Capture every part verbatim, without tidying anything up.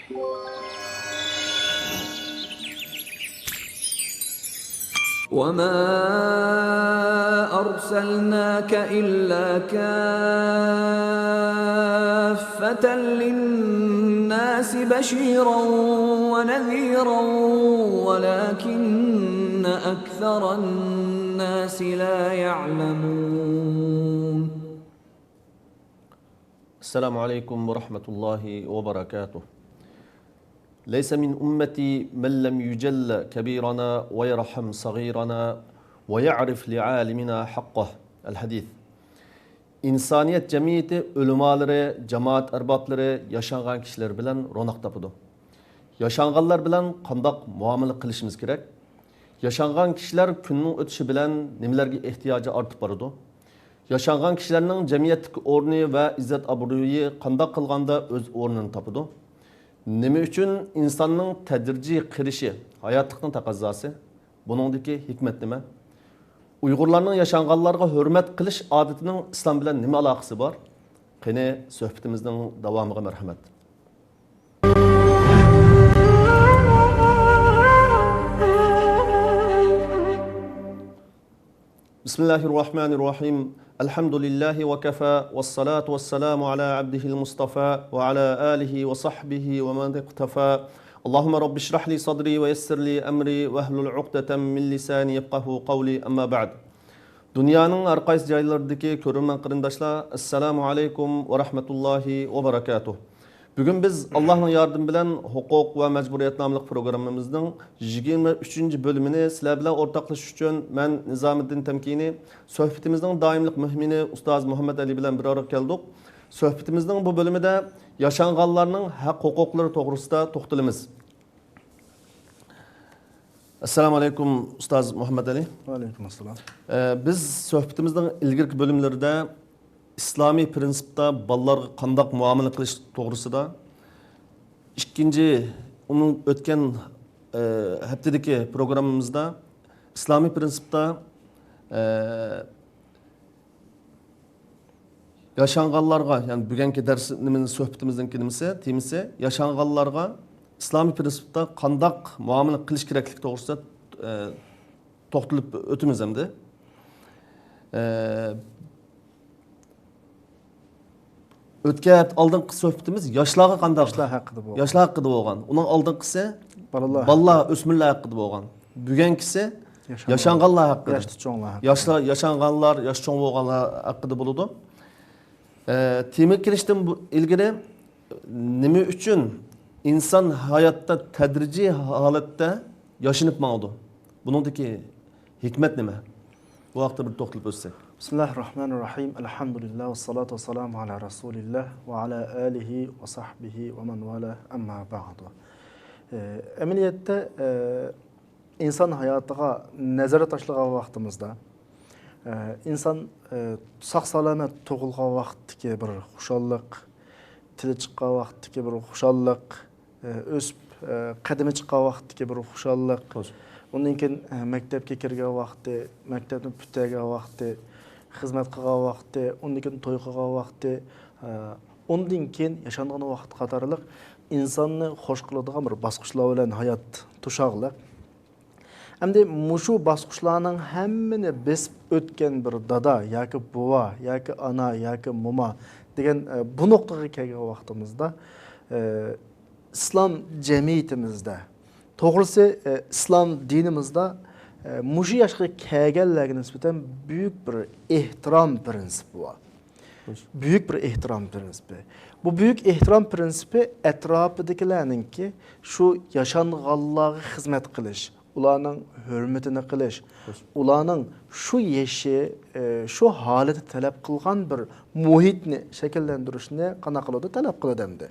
وما أرسلناك إلا كافة للناس بشيرا ونذيرا ولكن أكثر الناس لا يعلمون. السلام عليكم ورحمة الله وبركاته. ليس من أمتي من لم يجل كبيرنا ويرحم صغيرنا ويعرف لعالمنا حقه. الحديث. ئىنسانىيەت جەمئىيىتى ئۆلىمالىرى، جامائەت ئەربابلىرى ياشانغان كىشىلەر بىلەن روناق تاپىدۇ. ياشانغانلار بىلەن قانداق مۇئامىلە قىلىشىمىز كېرەك؟ ياشانغان كىشىلەر كۈننىڭ ئۆتۈشى بىلەن نېمىلەرگە ئېھتىياجى ئارتىپ بارىدۇ؟ ياشانغان كىشىلەرنىڭ جەمئىيەتتىكى ئورنى ۋە ئىززەت-ئابرۇيى قانداق قىلغاندا ئۆز ئورنىنى تاپىدۇ؟ نېمە ئۈچۈن ئىنساننىڭ تەدرىجىي قېرىشى ھاياتلىقنىڭ تەقەززاسى؟ بۇنىڭدىكى ھېكمەت نېمە؟ ئۇيغۇرلارنىڭ ياشانغانلارغا ھۆرمەت قىلىش ئادىتىنىڭ ئىسلام بىلەن نېمە ئالاقىسى بار؟ قېنى، سۆھبىتىمىزنىڭ داۋامىغا مەرھەمەت. بسم الله الرحمن الرحيم. الحمد لله وكفى، والصلاة والسلام على عبده المصطفى، وعلى آله وصحبه ومن اقتفى. اللهم رب اشرح لي صدري ويسر لي أمري واحلل عقدة من لساني يفقهوا قولي. أما بعد. دۇنيانىڭ ھەر قايسى جايلىرىدىكى كۆرۈرمەن قېرىنداشلار، ئەسسالامۇ ئەلەيكۇم ۋە رەھمەتۇللاھى ۋە بەرەكاتۇھ. بۈگۈن بىز ئاللاھنىڭ ياردىمى بىلەن ھوقۇق ۋە مەجبۇرىيەت ناملىق پروگراممىمىزنىڭ يىگىرمە ئۈچىنچى بۆلۈمىنى سىلەر بىلەن ئورتاقلىشىش ئۈچۈن مەن، نىزامىددىن تەمكىنى، سۆھبىتىمىزنىڭ دائىملىق مېھمىنى ئۇستاز مۇھەممەد ئەلى بىلەن بىر ئارىغا كەلدۇق. سۆھبىتىمىزنىڭ بۇ بۆلۈمىدە ياشانغانلارنىڭ ھەق-ھوقۇقلىرى توغرىسىدا توختىلىمىز. ئەسسالامۇ ئەلەيكۇم، ئۇستاز مۇھەممەد ئەلى. ۋەئەلەيكۇم ئەسسالام. ئە، بىز سۆھبىتىمىزنىڭ ئىلگىرىكى بۆلۈملىرىدە ئىسلامىي پىرىنسىپتا بالىلارغا قانداق مۇئامىلە قىلىش توغرىسىدا، ئىككىنچى، ئۇنىڭ ئۆتكەن، ئە، ھەپتىدىكى پروگراممىمىزدا ئىسلامىي پىرىنسىپتا، ئە، ياشانغانلارغا، يەنى بۈگۈنكى دەرس نېمىنى، سۆھبىتىمىزنىڭكى نېمىسى، تېمىسى، ياشانغانلارغا ئىسلامىي پىرىنسىپتا قانداق مۇئامىلە قىلىش كېرەكلىكى توغرىسىدا، ئە، توختىلىپ ئۆتىمىز ئەمدى. ئە، ئۆتكەن ھەپتە ئالدىنقى سۆھبىتىمىز ياشلارغا قانداق؟ ياشلار ھەققىدە بولغان. ياشلار ھەققىدە بولغان. ئۇنىڭ ئالدىنقىسى بالىلار. بالىلار، ئۆسمۈرلەر ھەققىدە بولغان. بۈگۈنكىسى ياشانغان. ياشانغانلار ھەققىدە. ياشتا چوڭلار ھەققىدە. ياشلار، ياشانغانلار، ياشى چوڭ بولغانلار ھەققىدە بولىدۇ. ئە، تېمىگە كىرىشتىن بۇ-، ئىلگىرى نېمە ئۈچۈن ئىنسان ھاياتتا تەدرىجىي ھالەتتە ياشىنىپ ماڭىدۇ؟ بۇنىڭدىكى ھېكمەت نېمە؟ بۇ ھەقتە بىر توختىلىپ ئۆتسەك. بسم الله الرحمن الرحيم. الحمد لله والصلاة والسلام على رسول الله وعلى آله وصحبه ومن والاه، أما بعد. ئە، ئەمەلىيەتتە، ئە، ئىنسان ھاياتىغا نەزەر تاشلىغان ۋاقتىمىزدا، ئە، ئىنسان، ئە، ساق-سالامەت تۇغۇلغان ۋاقىتتىكى بىر خۇشاللىق، تىلى چىققان ۋاقىتتىكى بىر خۇشاللىق، ئە، ئۆسۈپ، ئە، قەدىمى چىققان ۋاقىتتىكى بىر خۇشاللىق، خوش. ئۇندىن كېيىن، ئە، مەكتەپكە كىرگەن ۋاقتى، مەكتەپنى پۈتتۈرگەن ۋاقتى، خىزمەت قىلغان ۋاقتى، ئۇندىن كېيىن توي قىلغان ۋاقتى، ئە، ئۇندىن كېيىن ياشانغان ۋاقىت قاتارلىق ئىنساننى خوش قىلىدىغان بىر باسقۇچلار بىلەن ھايات توشاغلىق. ئەمدى مۇشۇ باسقۇچلارنىڭ ھەممىنى بېسىپ ئۆتكەن بىر دادا ياكى بوۋا ياكى ئانا ياكى موما دېگەن، ئە، بۇ نۇقتىغا كەلگەن ۋاقتىمىزدا، ئە، ئىسلام جەمئىيىتىمىزدە، توغرىسى، ئە، ئىسلام دىنىمىزدا، ئە، مۇشۇ ياشقا كەلگەنلەرگە نىسبەتەن بۈيۈك بىر ئېھتىرام پىرىنسىپى بار. خوش. بۈيۈك بىر ئېھتىرام پىرىنسىپى. بۇ بۈيۈك ئېھتىرام پىرىنسىپى ئەتراپىدىكىلەرنىڭكى شۇ ياشانغانلارغا خىزمەت قىلىش، ئۇلارنىڭ ھۆرمىتىنى قىلىش، خوش. ئۇلارنىڭ شۇ يېشى، ئە، شۇ ھالىتى تەلەپ قىلغان بىر مۇھىتنى شەكىللەندۈرۈشنى قانداق قىلىدۇ؟ تەلەپ قىلىدۇ ئەمدى.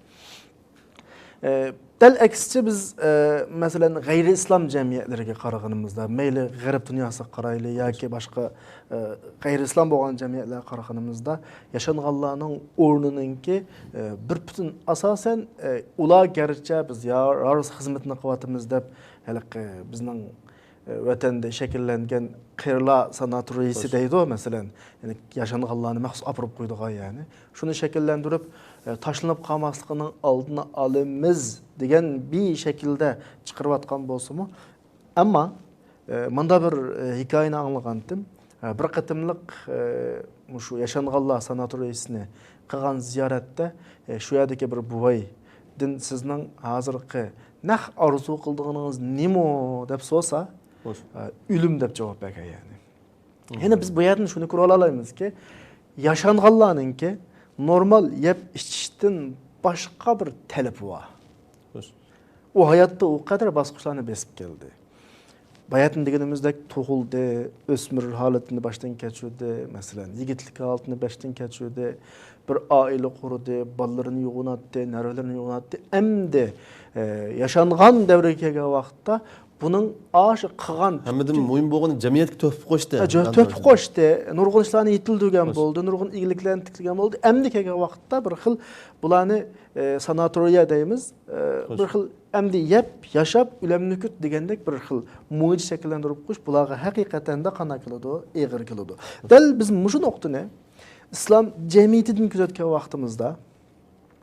ئە، دەل ئەكسىچە بىز، ئە، مەسىلەن، غەيرىي ئىسلام جەمئىيەتلىرىگە قارىغىنىمىزدا، مەيلى غەرب دۇنياسىغا قارايلى ياكى باشقا، ئە، غەيرىي ئىسلام بولغان جەمئىيەتلەرگە قارىغىنىمىزدا، ياشانغانلارنىڭ ئورنىنىڭكى، ئە، بىر پۈتۈن ئاساسەن، ئە، ئۇلار گەرچە بىز يا-، يارۇز خىزمىتىنى قىلىۋاتىمىز دەپ، ھېلىقى بىزنىڭ، ئە، ۋەتەندە شەكىللەنگەن قېرىلار ساناتورىيىسى خوش. دەيدۇ، مەسىلەن، يەنى ياشانغانلارنى مەخسۇس ئاپىرىپ قويىدىغان، يەنى شۇنى شەكىللەندۈرۈپ، ئە، تاشلىنىپ قالماسلىقىنىڭ ئالدىنى ئالىمىز دېگەن بىر شەكىلدە چىقىرىۋاتقان بولسىمۇ، ئەمما، ئە، مۇندا بىر، ئە، ھېكايىنى ئاڭلىغانتىم. ئە، بىر قېتىملىق، ئە، مۇشۇ ياشانغانلار ساناتورىيىسىنى قىلغان زىيارەتتە، ئە، شۇ يەردىكى بىر بوۋايدىن «سىزنىڭ ھازىرقى نەق ئارزۇ قىلىدىغىنىڭىز نېمە؟» دەپ سورىسا، خوش. ئە، «ئۆلۈم» دەپ جاۋاب بەرگەن، يەنى. يەنە بىز بۇ يەردىن شۇنى كۆرۈۋالالايمىزكى، ياشانغانلارنىڭكى نورمال يەپ ئىچىشتىن باشقا بىر تەلىپى بار. خوش. ئۇ ھاياتتا ئۇ قەدەر باسقۇچلارنى بېسىپ كەلدى. باياتىن دېگىنىمىزدەك تۇغۇلدى، ئۆسمۈر ھالىتىنى باشتىن كەچۈردى، مەسىلەن، يىگىتلىك ھالىتىنى باشتىن كەچۈردى، بىر ئائىلە قۇردى، بالىلىرىنى يوغىناتتى، نەۋرىلىرىنى يوغىناتتى. ئەمدى، ئە، ياشانغان دەۋرگە كەلگەن ۋاقىتتا بۇنىڭ ئاشۇ قىلغان ھەممىدىن پۈتۈن مۇھىم بولغىنى جەمئىيەتكە تۆھپە قوشتى. ھە، جۆ-، تۆھپە قوشتى. نۇرغۇن ئىشلارنى يېتىلدۈرگەن بولدى، نۇرغۇن ئىگىلىكلەرنى تىكلىگەن بولدى. ئەمدى كەلگەن ۋاقىتتا بىر خىل بۇلارنى، ئە، ساناتورىيە دەيمىز، ئە، بىر خىل ئەمدى يەپ، ياشاپ، ئۆلەمنى كۈت دېگەندەك بىر خىل مۇھىت شەكىللەندۈرۈپ قويۇش بۇلارغا ھەقىقەتەن دە قانداق كېلىدۇ؟ ئېغىر كېلىدۇ. دەل بىز مۇشۇ نۇقتىنى ئىسلام جەمئىيىتىدىن كۆزەتكەن ۋاقتىمىزدا،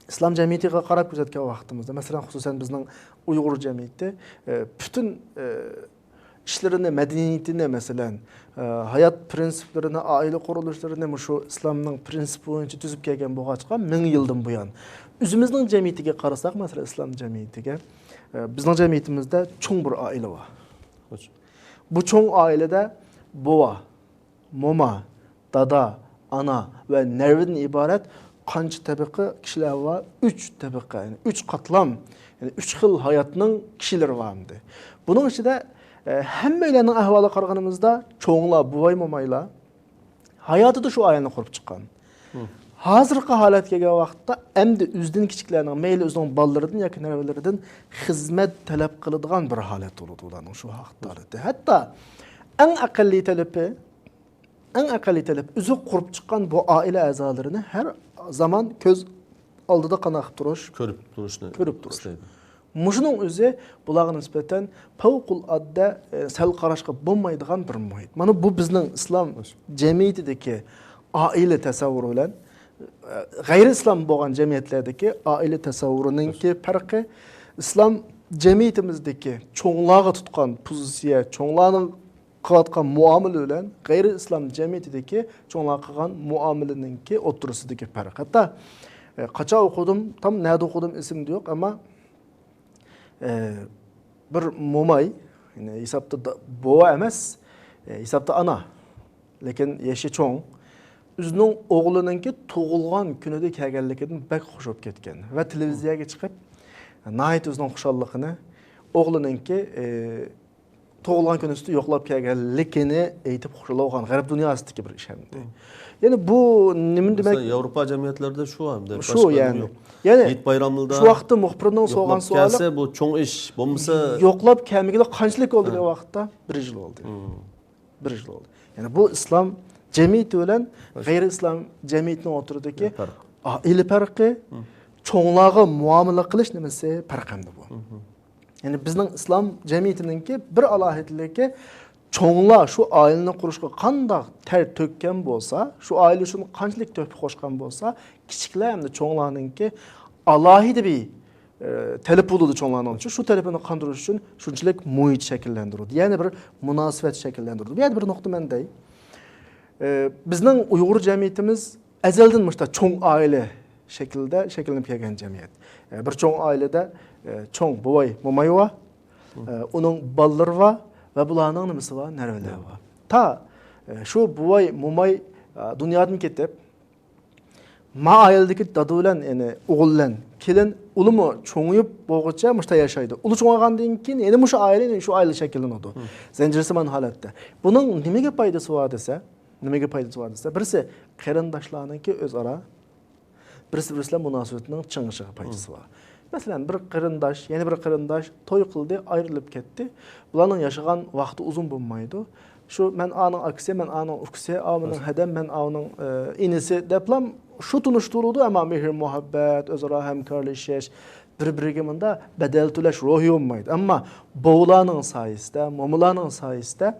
ئىسلام جەمئىيىتىگە قاراپ كۆزەتكەن ۋاقتىمىزدا، مەسىلەن، خۇسۇسەن بىزنىڭ ئۇيغۇر جەمئىيىتى، ئە، پۈتۈن، ئە، ئىشلىرىنى، مەدەنىيىتىنى، مەسىلەن، ئە، ھايات پىرىنسىپلىرىنى، ئائىلە قۇرۇلۇشلىرىنى مۇشۇ ئىسلامنىڭ پىرىنسىپى بويىچە تۈزۈپ كەلگەن بولغاچقا، مىڭ يىلدىن بۇيان. ئۆزىمىزنىڭ جەمئىيىتىگە قارىساق، مەسىلەن، ئىسلام جەمئىيىتىگە، ئە، بىزنىڭ جەمئىيىتىمىزدە چوڭ بىر ئائىلە بار. بۇ چوڭ ئائىلىدە بوۋا، موما، دادا، ئانا ۋە نەۋرىدىن ئىبارەت قانچە تەبىقە كىشىلەر بار؟ ئۈچ تەبىقە، يەنى ئۈچ قاتلام، يەنى ئۈچ خىل ھاياتنىڭ كىشىلىرى بار ئەمدى. بۇنىڭ ئىچىدە، ئە، ھەممەيلەننىڭ ئەھۋالىغا قارىغىنىمىزدا، چوڭلار، بوۋاي، مومايلار ھاياتىدا شۇ ئائىلىنى قۇرۇپ چىققان. ھازىرقى ھالەتكە كەلگەن ۋاقىتتا ئەمدى ئۆزىدىن كىچىكلەرنىڭ، مەيلى ئۆزىنىڭ بالىلىرىدىن ياكى نەۋرىلىرىدىن خىزمەت تەلەپ قىلىدىغان بىر ھالەت بولىدۇ ئۇلارنىڭ شۇ ھالىتى. ھەتتا ئەڭ ئەقەللىي تەلىپى، ئەڭ ئەقەللىي تەلەپ ئۆزى قۇرۇپ چىققان بۇ ئائىلە ئەزالىرىنى ھەر زامان كۆز ئالدىدا قانداق قىلىپ تۇرۇش؟ كۆرۈپ تۇرۇشنى كۆرۈپ تۇرۇش. ئىستەيدۇ. مۇشۇنىڭ ئۆزى بۇلارغا نىسبەتەن پەۋقۇلئاددە، ئە، سەل قاراشقا بولمايدىغان بىر مۇھىت. مانا بۇ بىزنىڭ ئىسلام جەمئىيىتىدىكى ئائىلە تەسەۋۋۇرى بىلەن، ئە، غەيرىي ئىسلام بولغان جەمئىيەتلەردىكى ئائىلە تەسەۋۋۇرىنىڭكى پەرقى، ئىسلام جەمئىيىتىمىزدىكى چوڭلارغا تۇتقان پوزىتسىيە، چوڭلارنىڭ قىلىۋاتقان مۇئامىلە بىلەن غەيرىي ئىسلام جەمئىيىتىدىكى چوڭلار قىلغان مۇئامىلىنىڭكى ئوتتۇرىسىدىكى پەرق. ھەتتا، ئە، قاچان ئوقۇدۇم، تام نەدە ئوقۇدۇم ئېسىمدە يوق، ئەمما، ئە، بىر موماي، يەنى ھېسابتا دا-، بوۋا ئەمەس، ئە، ھېسابتا ئانا، لېكىن يېشى چوڭ، ئۆزىنىڭ ئوغلىنىڭكى تۇغۇلغان كۈنىدە كەلگەنلىكىدىن بەك خۇش بولۇپ كەتكەن ۋە تېلېۋىزىيەگە چىقىپ، ناھايىتى ئۆزىنىڭ خۇشاللىقىنى، ئوغلىنىڭكى، ئە، تۇغۇلغان كۈنى ئۈستىدە يوقلاپ كەلگەنلىكىنى ئېيتىپ خۇشال بولغان، غەرب دۇنياسىدىكى بىر ئىش ئەمدى. يەنى بۇ نېمىنى دېمەك؟ مەسىلەن، ياۋروپا جەمئىيەتلىرىدە شۇ ئەمدى، شۇ باشقا يەنى. يوق. يەنى ھېيت بايراملىردا شۇ ۋاقىتتا مۇخبىرنىڭ سورىغان سوئالى، كەلسە، بۇ چوڭ ئىش، بولمىسا يوقلاپ كەلمىگىلى قانچىلىك بولدى دېگەن ۋاقىتتا، بىر يىل بولدى. بىر يىل بولدى. يەنى بۇ ئىسلام جەمئىيىتى بىلەن غەيرىي ئىسلام جەمئىيىتىنىڭ ئوتتۇرىدىكى ئائىلە پەرقى، چوڭلارغا مۇئامىلە قىلىش نېمىسى پەرق ئەمدى بۇ. يەنى بىزنىڭ ئىسلام جەمئىيىتىنىڭكى بىر ئالاھىدىلىكى، چوڭلار شۇ ئائىلىنى قۇرۇشقا قانداق تەر تۆككەن بولسا، شۇ ئائىلە ئۈچۈن قانچىلىك تۆھپە قوشقان بولسا، كىچىكلەر ئەمدى چوڭلارنىڭكى ئالاھىدە بىر، ئە، تەلىپى بولىدۇ چوڭلارنىڭ ئۈچۈن. شۇ تەلىپىنى قاندۇرۇش ئۈچۈن شۇنچىلىك مۇھىت شەكىللەندۈرىدۇ. يەنە بىر مۇناسىۋەت شەكىللەندۈرىدۇ. بۇ يەردە بىر نۇقتا مەن دەي. ئە، بىزنىڭ ئۇيغۇر جەمئىيىتىمىز ئەزەلدىن مۇشۇنداق چوڭ ئائىلە شەكلىدە شەكىللىنىپ كەلگەن جەمئىيەت. ئە، بىر چوڭ ئائىلىدە، ئە، چوڭ بوۋاي، موماي بار، ئە، ئۇنىڭ بالىلىرى بار ۋە بۇلارنىڭ نېمىسى بار؟ نەۋرىلىرى بار. تا، ئە، شۇ بوۋاي، موماي، ئە، دۇنيادىن كېتىپ، ما ئائىلىدىكى دادا بىلەن، يەنى ئوغۇل بىلەن كېلىن، ئۇلىمۇ چوڭىيىپ بولغۇچە مۇشۇنداق ياشايدۇ. ئۇلار چوڭايغاندىن كېيىن يەنە مۇشۇ ئائىلە، يەنە شۇ ئائىلە شەكىللىنىدۇ. زەنجىرسىمان ھالەتتە. بۇنىڭ نېمىگە پايدىسى بار دېسە، نېمىگە پايدىسى بار دېسە، بىرسى قېرىنداشلارنىڭكى ئۆزئارا بىرسى-بىرسى بىلەن مۇناسىۋىتىنىڭ چىڭىيىشىغا پايدىسى بار. مەسىلەن، بىر قېرىنداش، يەنە بىر قېرىنداش توي قىلدى، ئايرىلىپ كەتتى. بۇلارنىڭ ياشىغان ۋاقتى ئۇزۇن بولمايدۇ. شۇ مەن ئانىڭ ئاكىسى، مەن ئانىڭ ئۇكىسى، ئاۋۇ مېنىڭ ھەدەم، مەن ئاۋۇنىڭ، ئە، ئىنىسى دەپلا شۇ تونۇشتۇرۇلىدۇ، ئەمما مېھىر-مۇھەببەت، ئۆزئارا ھەمكارلىشىش، بىر-بىرىگە مۇندا بەدەل تۆلەش روھى بولمايدۇ. ئەمما بوۋىلارنىڭ سايىسىدە، مومىلارنىڭ سايىسىدە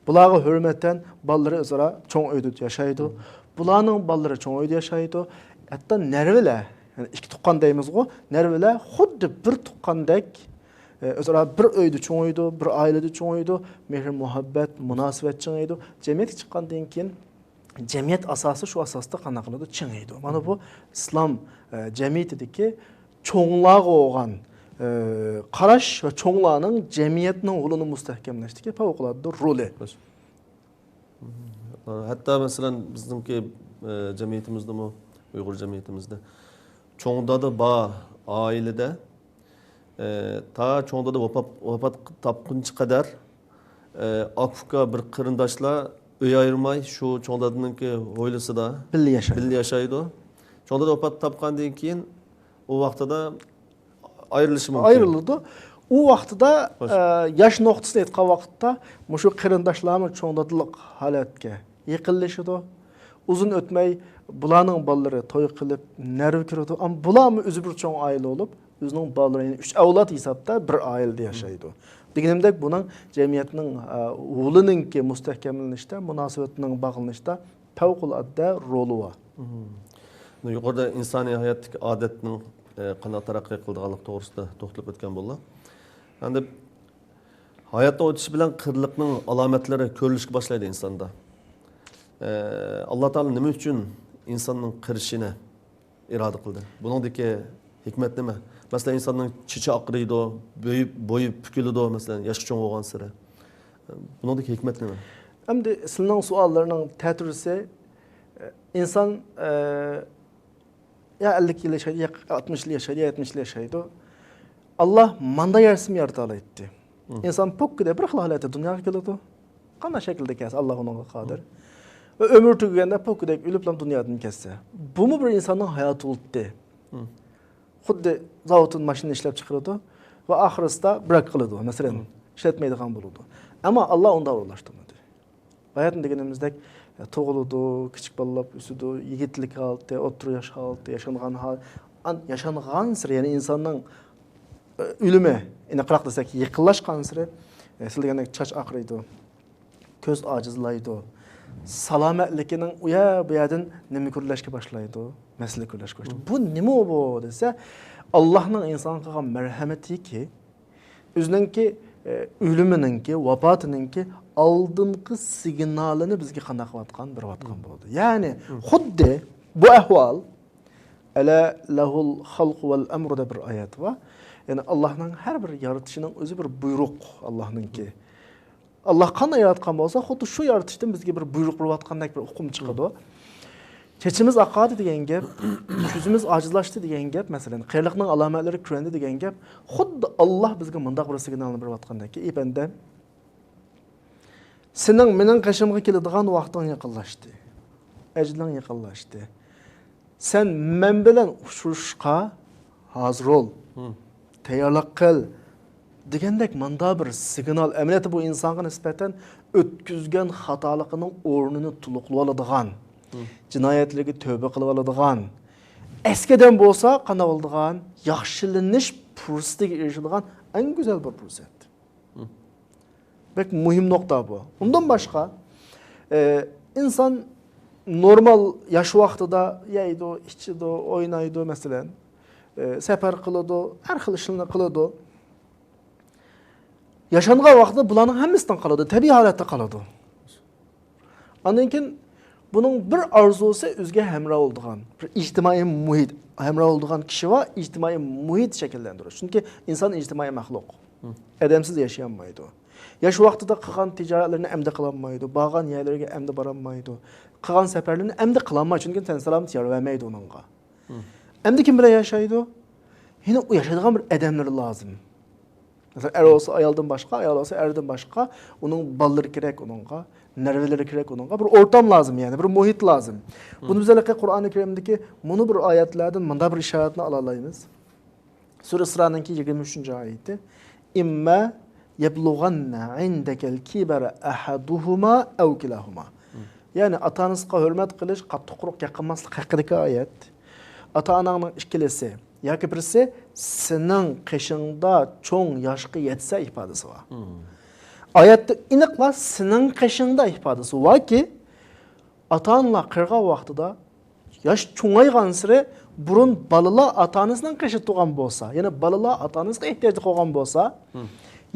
بۇلارغا ھۆرمەتەن بالىلىرى ئۆزئارا چوڭ ئۆيدە ياشايدۇ. بۇلارنىڭ بالىلىرى چوڭ ئۆيدە ياشايدۇ. ھەتتا نەۋرىلەر، يەنى ئىككى تۇغقان دەيمىزغۇ، نەرۋىلەر خۇددى بىر تۇغقاندەك، ئە، ئۆزئارا بىر ئۆيدە چوڭىيىدۇ، بىر ئائىلىدە چوڭىيىدۇ، مېھىر-مۇھەببەت، مۇناسىۋەت چىڭىيدۇ. جەمئىيەتكە چىققاندىن كېيىن جەمئىيەت ئاساسى شۇ ئاساستا قانداق قىلىدۇ؟ چىڭىيدۇ. مانا بۇ ئىسلام، ئە، جەمئىيىتىدىكى چوڭلارغا بولغان، ئە، قاراش ۋە چوڭلارنىڭ جەمئىيەتنىڭ ھولىنى مۇستەھكەملەشتىكى پەۋقۇلئاددە رولى. ھەتتا مەسىلەن، بىزنىڭكى، ئە، جەمئىيىتىمىزدىمۇ، ئۇيغۇر جەمئىيىتىمىزدە چوڭ دادا بار ئائىلىدە، ئە، تا چوڭ دادا ۋاپات، ۋاپات تاپقۇنچە قەدەر، ئە، ئاكا-ئۇكا بىر قېرىنداشلار ئۆي ئايرىماي شۇ چوڭ دادىنىڭكى ھويلىسىدا بىللە ياشايدۇ. بىللە ياشايدۇ. چوڭ دادا ۋاپات تاپقاندىن كېيىن ئۇ ۋاقتىدا ئايرىلىشى مۇمكىن. ئايرىلىدۇ. ئۇ ۋاقتىدا، خوش. ئە، ياش نۇقتىسىنى ئېيتقان ۋاقىتتا مۇشۇ قېرىنداشلارمۇ چوڭ دادىلىق ھالەتكە يېقىنلىشىدۇ. ئۇزۇن ئۆتمەي بۇلارنىڭ بالىلىرى توي قىلىپ، نەرۋە كىرىدۇ. ئەمما بۇلارمۇ ئۆزى بىر چوڭ ئائىلە بولۇپ، ئۆزىنىڭ بالىلىرى، يەنى ئۈچ ئەۋلاد ھېسابتا بىر ئائىلىدە ياشايدۇ. دېگىنىمدەك، بۇنىڭ جەمئىيەتنىڭ، ئە، ھولىنىڭكى مۇستەھكەملىنىشتە، مۇناسىۋەتنىڭ باغلىنىشتا پەۋقۇلئاددە رولى بار. مم. يۇقىرىدا ئىنسانىي ھاياتتىكى ئادەتنىڭ، ئە، قانداق تەرەققىي قىلىدىغانلىقى توغرىسىدا توختىلىپ ئۆتكەن بولدۇق. ئەمدى ھاياتنىڭ ئۆتۈشى بىلەن قېرىلىقنىڭ ئالامەتلىرى كۆرۈلۈشكە باشلايدۇ ئىنساندا. ئە، ئاللا تائالا نېمە ئۈچۈن ئىنساننىڭ قېرىشىنى ئىرادە قىلدى؟ بۇنىڭدىكى ھېكمەت نېمە؟ مەسىلەن، ئىنساننىڭ چېچى ئاقىرىيدۇ، بويى، بويى پۈكۈلىدۇ، مەسىلەن، ياشقا چوڭ بولغانسېرى. بۇنىڭدىكى ھېكمەت نېمە؟ ئەمدى سىلىنىڭ سوئاللىرىنىڭ تەتۈرىسى، ئىنسان، ئە، يا ئەللىك يىل ياشايدۇ، يا ئاتمىش يىل ياشايدۇ، يا يەتمىش يىل ياشايدۇ. ئاللا ماندا يارىسىمۇ يارىتالايتتى. مم. ئىنسان پوككىدە بىر خىل ھالەتتە دۇنياغا كېلىدۇ. قانداق شەكىلدە كەلسە، ئاللا ئۇنىڭغا قادىر. مم. ۋە ئۆمۈر تۈگىگەندە پوككىدەك ئۆلۈپلا دۇنيادىن كەتسە. بۇمۇ بىر ئىنساننىڭ ھاياتى بولدى. مم. خۇددى زاۋۇتتىن ماشىنا ئىشلەپ چىقىرىدۇ ۋە ئاخىرسىدا بىراك قىلىدۇ، مەسىلەن، مم. ئىشلەتمەيدىغان بولىدۇ. ئەمما ئاللا ئۇنداق ئورۇنلاشتۇرمىدى. باياتىن دېگىنىمىزدەك، تۇغۇلىدۇ، كىچىك بالىلار ئۆسىدۇ، يىگىتلىك ھالىتى، ئوتتۇرا ياش ھالىتى، ياشانغان ھال-، ئان-، ياشانغانسېرى، يەنى ئىنساننىڭ، ئە، ئۆلۈمى، ئېنىقراق دېسەك، يېقىنلاشقانسېرى، ئە، سىز دېگەندەك چاچ ئاقىرىيدۇ، كۆز ئاجىزلايدۇ، سالامەتلىكىنىڭ ئۇ يەر، بۇ يەردىن نېمە كۆرۈلۈشكە باشلايدۇ، مەسىلە كۆرۈلۈشكە باشلايدۇ. بۇ نېمە بۇ دېسە، ئاللاھنىڭ ئىنسانغا قىلغان مەرھەمىتىكى، ئۆزىنىڭكى، ئە، ئۆلۈمىنىڭكى، ۋاپاتىنىڭكى ئالدىنقى سىگنالىنى بىزگە قانداق قىلىۋاتقان، بېرىۋاتقان بولىدۇ. يەنى، خۇددى بۇ ئەھۋال، «ئەلا لەھۇل خەلقۇ ۋەل ئەمرۇ» دەپ بىر ئايەت بار. يەنى، ئاللاھنىڭ ھەر بىر يارىتىشىنىڭ ئۆزى بىر بۇيرۇق، ئاللاھنىڭكى. ئاللا قانداق ياراتقان بولسا، خۇددى شۇ يارىتىشتىن بىزگە بىر بۇيرۇق بېرىۋاتقاندەك بىر ئۇقۇم چىقىدۇ. چېچىمىز ئاقاردى دېگەن گەپ، كۆزىمىز ئاجىزلاشتى دېگەن گەپ، مەسىلەن، قېرىلىقنىڭ ئالامەتلىرى كۆرۈندى دېگەن گەپ، خۇددى ئاللا بىزگە مۇنداق بىر سىگنالنى بېرىۋاتقاندەك، ئەي بەندەم، سېنىڭ مېنىڭ قېشىمغا كېلىدىغان ۋاقتىڭ يېقىنلاشتى. ئەجىلىڭ يېقىنلاشتى. سەن مەن بىلەن ئۇچرىشىشقا ھازىر بول. تەييارلىق قىل. دېگەندەك ماندا بىر سىگنال، ئەمەلىيەتتە بۇ ئىنسانغا نىسبەتەن ئۆتكۈزگەن خاتالىقىنىڭ ئورنىنى تولۇقلىۋالىدىغان، جىنايەتلىرىگە تۆبە قىلىۋالىدىغان، ئەسكى ئادەم بولسا قانداق بولىدىغان، ياخشىلىنىش پۇرسىتىگە ئېرىشىدىغان ئەڭ گۈزەل بىر پۇرسەت. بەك مۇھىم نۇقتا بۇ. ئۇندىن باشقا، ئە، ئىنسان نورمال ياش ۋاقتىدا يەيدۇ، ئىچىدۇ، ئوينايدۇ، مەسىلەن، ئە، سەپەر قىلىدۇ، ھەر خىل ئىشلارنى قىلىدۇ. ياشانغان ۋاقتىدا بۇلارنىڭ ھەممىسىدىن قالىدۇ، تەبىئىي ھالەتتە قالىدۇ. ئاندىن كېيىن بۇنىڭ بىر ئارزۇسى ئۆزىگە ھەمراھ بولىدىغان، بىر ئىجتىمائىي مۇھىت، ھەمراھ بولىدىغان كىشى بار، ئىجتىمائىي مۇھىت شەكىللەندۈرۈش. چۈنكى ئىنسان ئىجتىمائىي مەخلۇق. ئادەمسىز ياشىيالمايدۇ. ياش ۋاقتىدا قىلغان تىجارەتلىرىنى ئەمدى قىلالمايدۇ، بارغان يەرلىرىگە ئەمدى بارالمايدۇ. قىلغان سەپەرلىرىنى ئەمدى قىلالمايدۇ، چۈنكى تەن سالامىتى يار بەرمەيدۇ ئۇنىڭغا. ئەمدى كىم بىلەن ياشايدۇ؟ يەنە ئۇ ياشايدىغان بىر ئادەملىرى لازىم. مەسىلەن، ئەر بولسا ئايالدىن باشقا، ئايال بولسا ئەردىن باشقا، ئۇنىڭ بالىلىرى كېرەك ئۇنىڭغا، نەۋرىلىرى كېرەك ئۇنىڭغا، بىر ئورتام لازىم، يەنى بىر مۇھىت لازىم. بۇنى بىز ھېلىقى قۇرئانى كەرىمدىكى مۇنۇ بىر ئايەتلەردىن مۇنداق بىر ئىشارەتنى ئالالايمىز. سۈرە ئىسرانىڭكى يىگىرمە ئۈچىنچى ئايىتى. «ئىمما يەبلۇغەننە ئىندەكەل كىبەرە ئەھەدۇھۇما ئەۋ كىلاھۇما.» يەنى ئاتا-ئانىسىغا ھۆرمەت قىلىش، قاتتىق-قۇرۇق گەپ قىلماسلىق ھەققىدىكى ئايەت. ئاتا-ئاناڭنىڭ ئىككىلىسى ياكى بىرسى سېنىڭ قېشىڭدا چوڭ ياشقا يەتسە ئىپادىسى بار. ئايەتتە ئېنىقلا سېنىڭ قېشىڭدا ئىپادىسى باركى، ئاتا-ئانىلار قېرىغان ۋاقتىدا ياش چوڭايغانسېرى بۇرۇن بالىلار ئاتا-ئانىسىنىڭ قېشىدا تۇرغان بولسا، يەنى بالىلار ئاتا-ئانىسىغا ئېھتىياجلىق بولغان بولسا،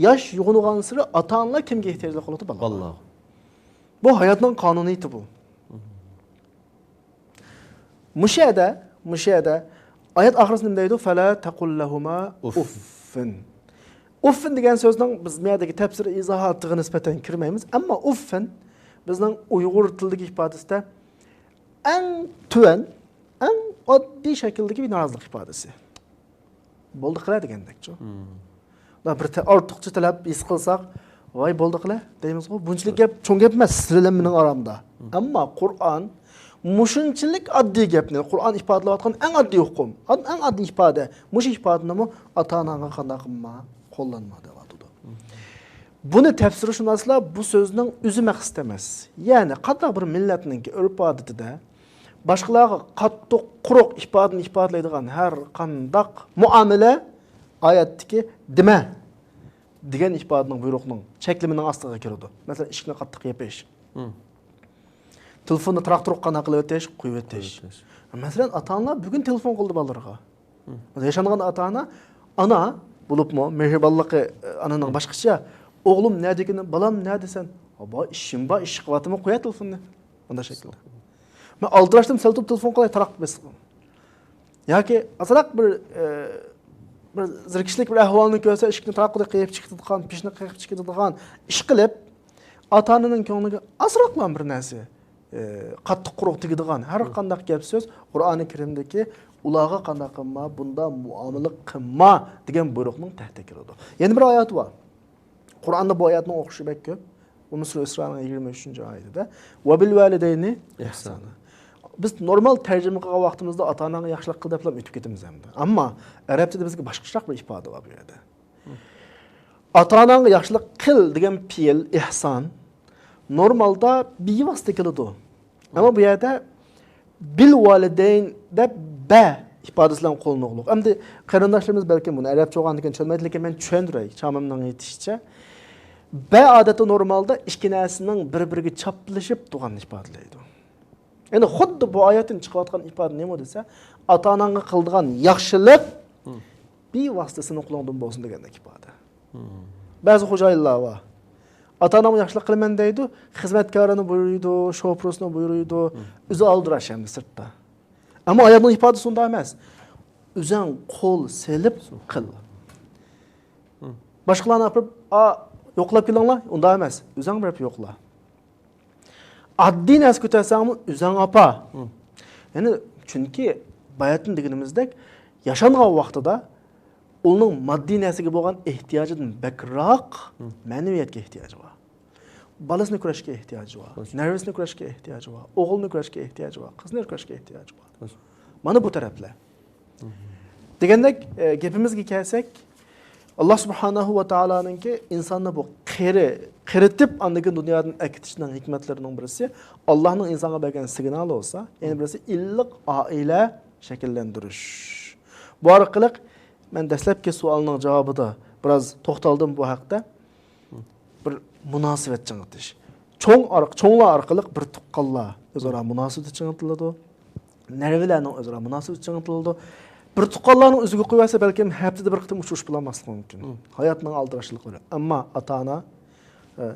ياش يوغىنىغانسېرى ئاتا-ئانىلار كىمگە ئېھتىياجلىق بولىدۇ؟ بالىلارغا. بالىلارغا. بۇ ھاياتنىڭ قانۇنىيىتى بۇ. مۇشۇ يەردە، مۇشۇ يەردە ئايەت ئاخىرىسىدا نېمە دەيدۇ؟ فلا تقل لهما أف. أف. ئۇففىن دېگەن سۆزنىڭ بىز بۇ يەردىكى تەپسىر ئىزاھاتىغا نىسبەتەن كىرمەيمىز. ئەمما ئۇففىن بىزنىڭ ئۇيغۇر تىلىدىكى ئىپادىسىدە ئەڭ تۆۋەن، ئەڭ ئاددىي شەكىلدىكى بىر نارازىلىق ئىپادىسى. بولدى قىلە دېگەندەكچۇ. بىر تە-، ئارتۇقچە تەلەپ ھېس قىلساق، ۋاي بولدى قىلە دەيمىزغۇ. بۇنچىلىك گەپ، چوڭ گەپ ئەمەس، سىلەر بىلەن مېنىڭ ئارامدا. ئەمما قۇرئان مۇشۇنچىلىك ئاددىي گەپنى، قۇرئان ئىپادىلەۋاتقان ئەڭ ئاددىي ئۇقۇم، ئەڭ ئاددىي ئىپادە، مۇشۇ ئىپادىنىمۇ ئاتا-ئاناڭغا قانداق قىلما، قوللانما دەۋاتىدۇ. بۇنى تەپسىرشۇناسلار بۇ سۆزنىڭ ئۆزى مەقسەت ئەمەس. يەنى قانداق بىر مىللەتنىڭكى ئۆرپ-ئادىتىدە باشقىلارغا قاتتىق، قۇرۇق ئىپادىنى ئىپادىلەيدىغان ھەر قانداق مۇئامىلە ئايەتتىكى دېمە دېگەن ئىپادىنىڭ، بۇيرۇقنىڭ چەكلىمىنىڭ ئاستىغا كىرىدۇ. مەسىلەن، ئىشىكنى قاتتىق يېپىش. تېلېفوننى تاراق-تۇرۇق قانداق قىلىۋېتىش، قويۇۋېتىش. قويۇۋېتىش. مەسىلەن، ئاتا-ئانىلار بۈگۈن تېلېفون قىلدى بالىلىرىغا. ياشانغان ئاتا-ئانا، ئانا بولۇپمۇ مېھرىبانلىقى، ئانىنىڭ باشقىچە. ئوغلۇم نەدىكىنى، بالام نەدىسەن؟ بار، ئىشىم بار، ئىش قىلىۋاتىمەن، قويە تېلېفوننى. مۇنداق شەكىلدە. مەن ئالدىراشتىم، سەل تۇرۇپ تېلېفون قىلاي، تاراق بېسىپ. ياكى ئازراق بىر، ئە، بىر زېرىكىشلىك بىر ئەھۋالنى كۆرسە، ئىشىكنى تاراق قىلىپ قېيىپ چىقىدىغان، پېشىنى قېقىپ چىقىدىغان ئىش قىلىپ، ئاتا-ئانىنىڭ كۆڭلىگە ئازراقلا بىر نەرسە، ئە، قاتتىق قۇرۇق تېگىدىغان ھەر قانداق گەپ سۆز قۇرئانى كەرىمدىكى ئۇلارغا قانداق قىلما، بۇنداق مۇئامىلە قىلما دېگەن بۇيرۇقنىڭ تەھتىگە كىرىدۇ. يەنە بىر ئايەت بار. قۇرئاندا بۇ ئايەتنىڭ ئوخشىشى بەك كۆپ. ئۇمۇ سۈرە ئىسرانىڭ يىگىرمە ئۈچىنچى ئايىتىدە، «ۋەبىل ۋەلىدەينى ئىھسانا». بىز نورمال تەرجىمە قىلغان ۋاقتىمىزدا «ئاتا-ئاناڭغا ياخشىلىق قىل» دەپلا ئۆتۈپ كېتىمىز ئەمدى. ئەمما ئەرەبچىدە بىزگە باشقىچىراق بىر ئىپادە بار بۇ يەردە. «ئاتا-ئاناڭغا ياخشىلىق قىل» دېگەن پېئىل، ئىھسان، نورمالدا بىۋاسىتە كېلىدۇ. ئەمما بۇ يەردە «بىل ۋالىدەين» دەپ «بە» ئىپادىسى بىلەن قوللىنىلغۇلۇق. ئەمدى قېرىنداشلىرىمىز بەلكىم بۇنى ئەرەبچە بولغاندىكىن چۈشەنمەيدۇ، لېكىن مەن چۈشەندۈرەي، چامامنىڭ يېتىشىچە. «بە» ئادەتتە نورمالدا ئىككى نەرسىنىڭ بىر-بىرىگە چاپلىشىپ تۇرغاننى ئىپادىلەيدۇ. يەنى خۇددى بۇ ئايەتتىن چىقىۋاتقان ئىپادە نېمە دېسە، ئاتا-ئاناڭغا قىلىدىغان ياخشىلىق بىۋاسىتە سېنىڭ قولۇڭدىن بولسۇن دېگەندەك ئىپادە. بەزى خوجايىنلار بار. ئاتا-ئانامغا ياخشىلىق قىلىمەن دەيدۇ، خىزمەتكارىنى بۇيرۇيدۇ، شوپۇرىسىنى بۇيرۇيدۇ، ئۆزى ئالدىراش ئەمدى سىرتتا. ئەمما ئايەتنىڭ ئىپادىسى ئۇنداق ئەمەس. ئۆزۈڭ قول سېلىپ قىل. باشقىلارنى ئاپىرىپ، «ئا، يوقلاپ كېلىڭلار»، ئۇنداق ئەمەس. ئۆزۈڭ بېرىپ يوقلا. ئاددىي نەرسە كۆتەرسەڭمۇ ئۆزۈڭ ئاپا. يەنى، چۈنكى باياتىن دېگىنىمىزدەك، ياشانغان ۋاقتىدا ئۇنىڭ ماددىي نەرسىگە بولغان ئېھتىياجىدىن بەكرەك مەنىۋىيەتكە ئېھتىياجى بار. بالىسىنى كۆرۈشكە ئېھتىياجى بار، نەۋرىسىنى كۆرۈشكە ئېھتىياجى بار، ئوغلىنى كۆرۈشكە ئېھتىياجى بار، قىزنى كۆرۈشكە ئېھتىياجى بار. مانا بۇ تەرەپلەر. دېگەندەك، ئە، گېپىمىزگە كەلسەك، ئاللا سۇبھانەھۇ ۋە تائالانىڭكى ئىنساننى بۇ قېرى-، قېرىتىپ، ئاندىن كېيىن دۇنيادىن ئەكېتىشنىڭ ھېكمەتلىرىنىڭ بىرسى، ئاللانىڭ ئىنسانغا بەرگەن سىگنالى بولسا، يەنە بىرسى ئىللىق ئائىلە شەكىللەندۈرۈش. بۇ ئارقىلىق مەن دەسلەپكى سوئالنىڭ جاۋابىدا بىراز توختالدىم بۇ ھەقتە. بىر مۇناسىۋەت چىڭىتىش. چوڭ ئارق-، چوڭلار ئارقىلىق بىر تۇغقانلار ئۆزئارا مۇناسىۋىتى چىڭىتىلىدۇ. نەۋرىلەرنىڭ ئۆزئارا مۇناسىۋىتى چىڭىتىلىدۇ. بىر تۇغقانلارنىڭ ئۆزىگە قويۇۋەرسە، بەلكىم ھەپتىدە بىر قېتىم ئۇچرىشىپ بولالماسلىقى مۇمكىن. ھاياتنىڭ ئالدىراشلىقلىرى. ئەمما ئاتا-ئانا، ئە،